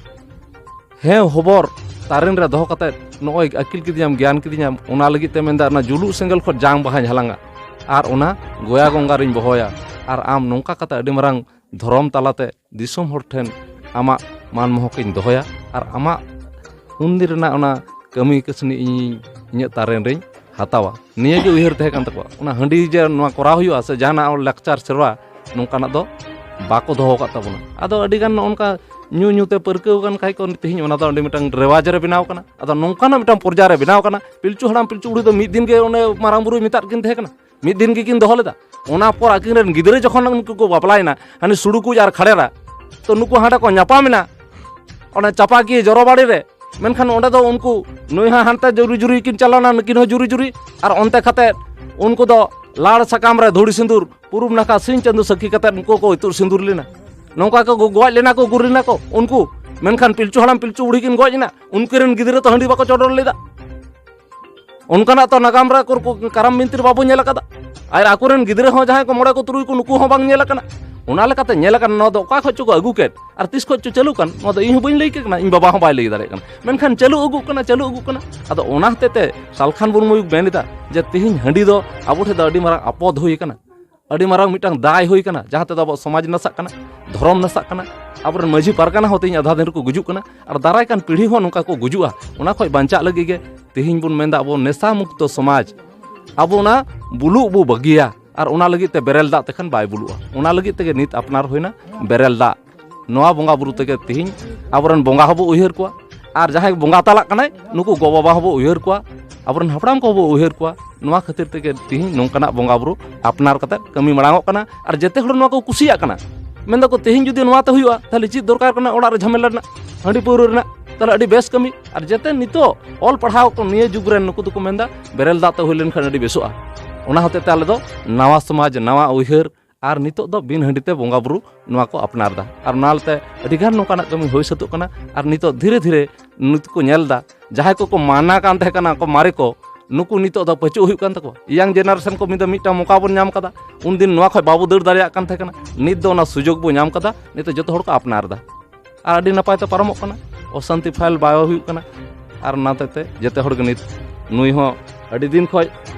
ᱦᱮᱸ ᱦᱚᱵᱚᱨ ᱛᱟᱨᱮᱱ ᱨᱮ ᱫᱚᱦᱚ ᱠᱟᱛᱮ ᱱᱚᱜᱼᱚᱭ ᱟᱹᱠᱤᱞ ᱠᱤᱫᱤᱧᱟᱢ, ᱜᱮᱭᱟᱱ ᱠᱤᱫᱤᱧᱟᱢ, ᱚᱱᱟ ᱞᱟᱹᱜᱤᱫ ᱛᱮ ᱢᱮᱱᱫᱟ ᱚᱱᱟ ᱡᱩᱞᱩᱜ ᱥᱮᱸᱜᱮᱞ ᱠᱷᱚᱱ ᱡᱟᱝ ᱵᱟᱦᱟᱧ ᱦᱟᱞᱟᱝᱟ ᱟᱨ ᱚᱱᱟ ᱜᱚᱭᱟ ᱜᱚᱝᱜᱟ ᱨᱤᱧ ᱵᱚᱦᱚᱭᱟ᱾ ᱟᱨ ᱟᱢ ᱱᱚᱝᱠᱟ ᱠᱟᱛᱮ ᱟᱹᱰᱤ ᱢᱟᱨᱟᱝ ᱫᱷᱚᱨᱚᱢ ᱛᱟᱞᱟᱛᱮ ᱫᱤᱥᱚᱢ ᱦᱚᱲ ᱴᱷᱮᱱ ᱟᱢᱟᱜ ᱢᱟᱱ ᱢᱚᱦᱚᱠ ᱤᱧ ᱫᱚᱦᱚᱭᱟ ᱟᱨ ᱟᱢᱟᱜ ᱩᱱᱫᱤᱱ ᱨᱮᱱᱟᱜ ᱚᱱᱟ ᱠᱟᱹᱢᱤ ᱠᱟᱹᱥᱱᱤ ᱤᱧᱤᱧ ᱤᱧᱟᱹᱜ ᱛᱟᱨᱮᱱ ᱨᱤᱧ ᱦᱟᱛᱟᱣᱟ᱾ ᱱᱤᱭᱟᱹ ᱜᱮ ᱩᱭᱦᱟᱹᱨ ᱛᱟᱦᱮᱸ ᱠᱟᱱ ᱛᱟᱠᱚᱣᱟ᱾ ᱚᱱᱟ ᱦᱟᱺᱰᱤ ᱡᱮ ᱱᱚᱣᱟ ᱠᱚᱨᱟᱣ ᱦᱩᱭᱩᱜᱼᱟ ᱥᱮ ᱡᱟᱦᱟᱱᱟᱜ ᱞᱟᱠᱪᱟᱨ ᱥᱮᱨᱣᱟ, ᱱᱚᱝᱠᱟᱱᱟᱜ ᱫᱚ ᱵᱟᱠᱚ ᱫᱚᱦᱚ ᱟᱠᱟᱫ ᱛᱟᱵᱚᱱᱟ᱾ ᱟᱫᱚ ᱟᱹᱰᱤ ᱜᱟᱱ ᱱᱚᱜᱼᱚ ᱱᱚᱝᱠᱟ ᱧᱩ ᱧᱩ ᱛᱮ ᱯᱟᱹᱨᱠᱟᱹᱣ ᱟᱠᱟᱱ ᱠᱷᱟᱡ ᱠᱚ, ᱛᱮᱦᱮᱧ ᱚᱱᱟ ᱫᱚ ᱟᱹᱰᱤ ᱢᱤᱫᱴᱟᱝ ᱨᱮᱣᱟᱡᱽ ᱨᱮ ᱵᱮᱱᱟᱣ ᱠᱟᱱᱟ᱾ ᱟᱫᱚ ᱱᱚᱝᱠᱟᱱᱟᱜ ᱢᱤᱫᱴᱟᱝ ᱯᱚᱨᱡᱟᱭ ᱨᱮ ᱵᱮᱱᱟᱣ ᱠᱟᱱᱟ, ᱯᱤᱞᱪᱩ ᱦᱟᱲᱟᱢ ᱯᱤᱞᱪᱩ ᱵᱩᱲᱦᱤ ᱫᱚ ᱢᱤᱫ ᱫᱤᱱ ᱜᱮ ᱚᱱᱮ ᱢᱟᱨᱟᱝ ᱵᱩᱨᱩᱭ ᱢᱮᱛᱟᱫ ᱠᱤᱱ ᱛᱟᱦᱮᱸ ᱠᱟᱱᱟ, ᱢᱤᱫ ᱫᱤᱱ ᱜᱮᱠᱤᱱ ᱫᱚᱦᱚ ᱞᱮᱫᱟ᱾ ᱚᱱᱟ ᱯᱚᱨ ᱟᱹᱠᱤᱱ ᱨᱮᱱ ᱜᱤᱫᱽᱨᱟᱹ ᱡᱚᱠᱷᱚᱱ ᱩᱱᱠᱩ ᱠᱚ ᱵᱟᱯᱞᱟᱭᱮᱱᱟ, ᱦᱟᱱᱤ ᱥᱩᱲᱩᱠᱩᱡ ᱟᱨ ᱠᱷᱟᱲᱮᱨᱟ, ᱛᱚ ᱱᱩᱠᱩ ᱦᱟᱸᱰᱮ ᱠᱚ ᱧᱟᱯᱟᱢᱮᱱᱟ ᱚᱱᱟ ᱪᱟᱯᱟᱠᱤᱭᱟᱹ ᱡᱚᱨᱚᱵᱟᱲᱤ ᱨᱮ᱾ ᱢᱮᱱᱠᱷᱟᱱ ᱚᱸᱰᱮ ᱫᱚ ᱩᱱᱠᱩ ᱱᱩᱭ ᱦᱚᱸ ᱦᱟᱱᱛᱮ ᱡᱩᱨᱤ ᱡᱩᱨᱤ ᱠᱤᱱ ᱪᱟᱞᱟᱣᱱᱟ, ᱱᱩᱠᱤᱱ ᱦᱚᱸ ᱡᱩᱨᱤ ᱡᱩᱨᱤ, ᱟᱨ ᱚᱱᱛᱮ ᱠᱟᱛᱮ ᱩᱱᱠᱩ ᱫᱚ ᱞᱟᱲ ᱥᱟᱠᱟᱢ ᱨᱮ ᱫᱷᱩᱲᱤ ᱥᱤᱸᱫᱩᱨ, ᱯᱩᱨᱩᱵ ᱱᱟᱠᱷᱟ ᱥᱤᱧ ᱪᱟᱸᱫᱳ ᱥᱟᱹᱠᱷᱤ ᱠᱟᱛᱮ ᱩᱱᱠᱩ ᱠᱚ ᱤᱛᱩᱫ ᱥᱤᱸᱫᱩᱨ ᱞᱮᱱᱟ᱾ ᱱᱚᱝᱠᱟ ᱠᱚ ᱜᱚᱡ ᱞᱮᱱᱟ ᱠᱚ, ᱜᱩᱨ ᱞᱮᱱᱟ ᱠᱚ ᱩᱱᱠᱩ᱾ ᱢᱮᱱᱠᱷᱟᱱ ᱯᱤᱞᱪᱩ ᱦᱟᱲᱟᱢ ᱯᱤᱞᱪᱩ ᱵᱩᱲᱦᱤ ᱠᱤᱱ ᱜᱚᱡ ᱮᱱᱟ, ᱩᱱᱠᱩ ᱨᱮᱱ ᱜᱤᱫᱽᱨᱟᱹ ᱛᱚ ᱦᱟᱺᱰᱤ ᱵᱟᱠᱚ ᱪᱚᱰᱚᱨ ᱞᱮᱫᱟ᱾ ᱚᱱᱠᱟᱱᱟᱜ ᱛᱚ ᱱᱟᱜᱟᱢ ᱨᱮ ᱠᱚᱨ-, ᱠᱟᱨᱟᱢ ᱵᱤᱱᱛᱤ ᱨᱮ ᱵᱟᱵᱚ ᱧᱮᱞ ᱟᱠᱟᱫᱟ᱾ ᱟᱨ ᱟᱠᱚᱨᱮᱱ ᱜᱤᱫᱽᱨᱟᱹ ᱦᱚᱸ ᱡᱟᱦᱟᱸᱭ ᱠᱚ ᱢᱚᱬᱮ ᱠᱚ ᱛᱩᱨᱩᱭ ᱠᱚ, ᱱᱩᱠᱩ ᱦᱚᱸ ᱵᱟᱝ ᱧᱮᱞ ᱟᱠᱟᱱᱟ᱾ ᱚᱱᱟ ᱞᱮᱠᱟᱛᱮ ᱧᱮᱞ ᱟᱠᱟᱱᱟ, ᱱᱚᱣᱟ ᱫᱚ ᱚᱠᱟ ᱠᱷᱚᱱ ᱪᱚ ᱠᱚ ᱟᱹᱜᱩ ᱠᱮᱫ ᱟᱨ ᱛᱤᱥ ᱠᱷᱚᱱ ᱪᱚ ᱪᱟᱹᱞᱩ ᱠᱟᱱ, ᱱᱚᱣᱟ ᱫᱚ ᱤᱧ ᱦᱚᱸ ᱵᱟᱹᱧ ᱞᱟᱹᱭ ᱠᱮ ᱠᱟᱱᱟ, ᱤᱧ ᱵᱟᱵᱟ ᱦᱚᱸ ᱵᱟᱭ ᱞᱟᱹᱭ ᱫᱟᱲᱮᱭᱟᱜ ᱠᱟᱱᱟ᱾ ᱢᱮᱱᱠᱷᱟᱱ ᱪᱟᱹᱞᱩ ᱟᱹᱜᱩᱜ ᱠᱟᱱᱟ, ᱪᱟᱹᱞᱩ ᱟᱹᱜᱩᱜ ᱠᱟᱱᱟ᱾ ᱟᱫᱚ ᱚᱱᱟ ᱦᱚᱛᱮᱡ ᱛᱮ ᱥᱟᱞᱠᱷᱟᱱ ᱢᱩᱨᱢᱩᱭ ᱢᱮᱱ ᱮᱫᱟ ᱡᱮ ᱛᱮᱦᱮᱧ ᱦᱟᱺᱰᱤ ᱫᱚ ᱟᱵᱚ ᱴᱷᱮᱱ ᱫᱚ ᱟᱹᱰᱤ ᱢᱟᱨᱟᱝ ᱟᱯᱚᱫ ᱦᱩᱭ ᱟᱠᱟᱱᱟ, ᱟᱹᱰᱤ ᱢᱟᱨᱟᱝ ᱢᱤᱫᱴᱟᱝ ᱫᱟᱭ ᱦᱩᱭ ᱟᱠᱟᱱᱟ, ᱡᱟᱦᱟᱸ ᱛᱮᱫᱚ ᱟᱵᱚᱣᱟᱜ ᱥᱚᱢᱟᱡᱽ ᱱᱟᱥᱟᱜ ᱠᱟᱱᱟ, ᱫᱷᱚᱨᱚᱢ ᱱᱟᱥᱟᱜ ᱠᱟᱱᱟ, ᱟᱵᱚᱨᱮᱱ ᱢᱟᱹᱡᱷᱤ ᱯᱟᱨᱜᱟᱱᱟ ᱦᱚᱸ ᱛᱮᱦᱮᱧ ᱟᱫᱷᱟ ᱫᱤᱱ ᱨᱮᱠᱚ ᱜᱩᱡᱩᱜ ᱠᱟᱱᱟ, ᱟᱨ ᱫᱟᱨᱟᱭ ᱠᱟᱱ ᱯᱤᱲᱦᱤ ᱦᱚᱸ ᱱᱚᱝᱠᱟ ᱠᱚ ᱜᱩᱡᱩᱜᱼᱟ᱾ ᱚᱱᱟ ᱠᱷᱚᱱ ᱵᱟᱧᱪᱟᱜ ᱞᱟᱹᱜᱤᱫ ᱜᱮ ᱛᱮᱦᱮᱧ ᱵᱚᱱ ᱢᱮᱱᱫᱟ ᱟᱵᱚ ᱱᱮᱥᱟ ᱢᱩᱠᱛᱚ ᱥᱚᱢᱟᱡᱽ, ᱟᱵᱚ ᱚᱱᱟ ᱵᱩᱞᱩᱜ ᱵᱚ ᱵᱟᱹᱜᱤᱭᱟ᱾ ᱟᱨ ᱚᱱᱟ ᱞᱟᱹᱜᱤᱫ ᱛᱮ ᱵᱮᱨᱮᱞ ᱫᱟᱜ ᱛᱮᱠᱷᱟᱱ ᱵᱟᱭ ᱵᱩᱞᱩᱜᱼᱟ, ᱚᱱᱟ ᱞᱟᱹᱜᱤᱫ ᱛᱮᱜᱮ ᱱᱤᱛ ᱟᱯᱱᱟᱨ ᱦᱩᱭᱱᱟ ᱵᱮᱨᱮᱞ ᱫᱟᱜ᱾ ᱱᱚᱣᱟ ᱵᱚᱸᱜᱟ ᱵᱩᱨᱩ ᱛᱮᱜᱮ ᱛᱤᱦᱤᱧ ᱟᱵᱚᱨᱮᱱ ᱵᱚᱸᱜᱟ ᱦᱚᱸᱵᱚ ᱩᱭᱦᱟᱹᱨ ᱠᱚᱣᱟ, ᱟᱨ ᱡᱟᱦᱟᱸᱭ ᱵᱚᱸᱜᱟ ᱛᱟᱞᱟᱜ ᱠᱟᱱᱟᱭ, ᱱᱩᱠᱩ ᱜᱚ ᱵᱟᱵᱟ ᱦᱚᱸᱵᱚ ᱩᱭᱦᱟᱹᱨ ᱠᱚᱣᱟ, ᱟᱵᱚᱨᱮᱱ ᱦᱟᱯᱲᱟᱢ ᱠᱚᱦᱚᱸ ᱵᱚ ᱩᱭᱦᱟᱹᱨ ᱠᱚᱣᱟ᱾ ᱱᱚᱣᱟ ᱠᱷᱟᱹᱛᱤᱨ ᱛᱮᱜᱮ ᱛᱤᱦᱤᱧ ᱱᱚᱝᱠᱟᱱᱟᱜ ᱵᱚᱸᱜᱟ ᱵᱩᱨᱩ ᱟᱯᱱᱟᱨ ᱠᱟᱛᱮ ᱠᱟᱹᱢᱤ ᱢᱟᱲᱟᱝ ᱚᱜ ᱠᱟᱱᱟ᱾ ᱟᱨ ᱡᱮᱛᱮ ᱦᱚᱲ ᱱᱚᱣᱟ ᱠᱚ ᱠᱩᱥᱤᱭᱟᱜ ᱠᱟᱱᱟ, ᱢᱮᱱ ᱫᱟᱠᱚ, "ᱛᱮᱦᱮᱧ ᱡᱩᱫᱤ ᱱᱚᱣᱟ ᱛᱮ ᱦᱩᱭᱩᱜᱼᱟ, ᱛᱟᱦᱞᱮ ᱪᱮᱫ ᱫᱚᱨᱠᱟᱨ ᱠᱟᱱᱟ ᱚᱲᱟᱜ ᱨᱮ ᱡᱷᱟᱢᱮᱞᱟ ᱨᱮᱱᱟᱜ, ᱦᱟᱺᱰᱤ ᱯᱟᱹᱣᱨᱟᱹ ᱨᱮᱱᱟᱜ? ᱛᱟᱦᱞᱮ ᱟᱹᱰᱤ ᱵᱮᱥ ᱠᱟᱹᱢᱤ᱾" ᱟᱨ ᱡᱮᱛᱮ ᱱᱤᱛᱚᱜ ᱚᱞ ᱯᱟᱲᱦᱟᱣ ᱠᱚ ᱱᱤᱭᱟᱹ ᱡᱩᱜᱽ ᱨᱮᱱ ᱱᱩᱠᱩ ᱫᱚᱠᱚ ᱢᱮᱱᱫᱟ, "ᱵᱮᱨᱮᱞ ᱫᱟᱜ ᱛᱮ ᱦᱩᱭ ᱞᱮᱱᱠᱷᱟᱱ ᱟᱹᱰᱤ ᱵᱮᱥᱚᱜᱼᱟ᱾" ᱚᱱᱟ ᱦᱚᱛᱮᱡ ᱛᱮ ᱟᱞᱮ ᱫᱚ ᱱᱟᱣᱟ ᱥᱚᱢᱟᱡᱽ, ᱱᱟᱣᱟ ᱩᱭᱦᱟᱹᱨ, ᱟᱨ ᱱᱤᱛᱚᱜ ᱫᱚ ᱵᱤᱱ ᱦᱟᱺᱰᱤ ᱛᱮ ᱵᱚᱸᱜᱟ ᱵᱩᱨᱩ ᱱᱚᱣᱟ ᱠᱚ ᱟᱯᱱᱟᱨ ᱫᱟ᱾ ᱟᱨ ᱚᱱᱟ ᱞᱮᱠᱟᱛᱮ ᱟᱹᱰᱤ ᱜᱟᱱ ᱱᱚᱝᱠᱟᱱᱟᱜ ᱠᱟᱹᱢᱤ ᱦᱩᱭ ᱥᱟᱹᱛᱚᱜ ᱠᱟᱱᱟ᱾ ᱟᱨ ᱱᱤᱛᱚᱜ ᱫᱷᱤᱨᱮ ᱫᱷᱤᱨᱮ ᱱᱤᱛ ᱠᱚ ᱧᱮᱞ ᱫᱟ, ᱡᱟᱦᱟᱸᱭ ᱠᱚᱠᱚ ᱢᱟᱱᱟ ᱠᱟᱱ ᱛᱟᱦᱮᱸ ᱠᱟᱱᱟ ᱠᱚ ᱢᱟᱨᱮ ᱠᱚ, ᱱᱩᱠᱩ ᱱᱤᱛᱚᱜ ᱫᱚ ᱯᱟᱹᱪᱩᱜ ᱦᱩᱭᱩᱜ ᱠᱟᱱ ᱛᱟᱠᱚᱣᱟ᱾ ᱤᱭᱟᱝ ᱡᱮᱱᱟᱨᱮᱥᱚᱱ ᱠᱚ ᱢᱤᱫ ᱫᱚ ᱢᱤᱫᱴᱟᱝ ᱢᱚᱠᱟ ᱵᱚᱱ ᱧᱟᱢ ᱠᱟᱫᱟ, ᱩᱱᱫᱤᱱ ᱱᱚᱣᱟ ᱠᱷᱚᱱ ᱵᱟᱵᱚ ᱫᱟᱹᱲ ᱫᱟᱲᱮᱭᱟᱜ ᱠᱟᱱ ᱛᱟᱦᱮᱸ ᱠᱟᱱᱟ, ᱱᱤᱛ ᱫᱚ ᱚᱱᱟ ᱥᱩᱡᱳᱜᱽ ᱵᱚ ᱧᱟᱢ ᱠᱟᱫᱟ, ᱱᱤᱛᱚᱜ ᱡᱚᱛᱚ ᱦᱚᱲ ᱠᱚ ᱟᱯᱱᱟᱨ ᱫᱟ᱾ ᱟᱨ ᱟᱹᱰᱤ ᱱᱟᱯᱟᱭ ᱛᱮ ᱯᱟᱨᱚᱢᱚᱜ ᱠᱟᱱᱟ, ᱚᱥᱟᱱᱛᱤ ᱯᱷᱟᱭᱤᱞ ᱵᱟᱭ ᱦᱩᱭᱩᱜ ᱠᱟᱱᱟ᱾ ᱟᱨ ᱚᱱᱟ ᱦᱚᱛᱮᱡ ᱛᱮ ᱡᱮᱛᱮ ᱦᱚᱲ ᱜᱮ ᱱᱤᱛ ᱱᱩᱭ ᱦᱚᱸ ᱟᱹᱰᱤ ᱫᱤᱱ ᱠᱷᱚᱱ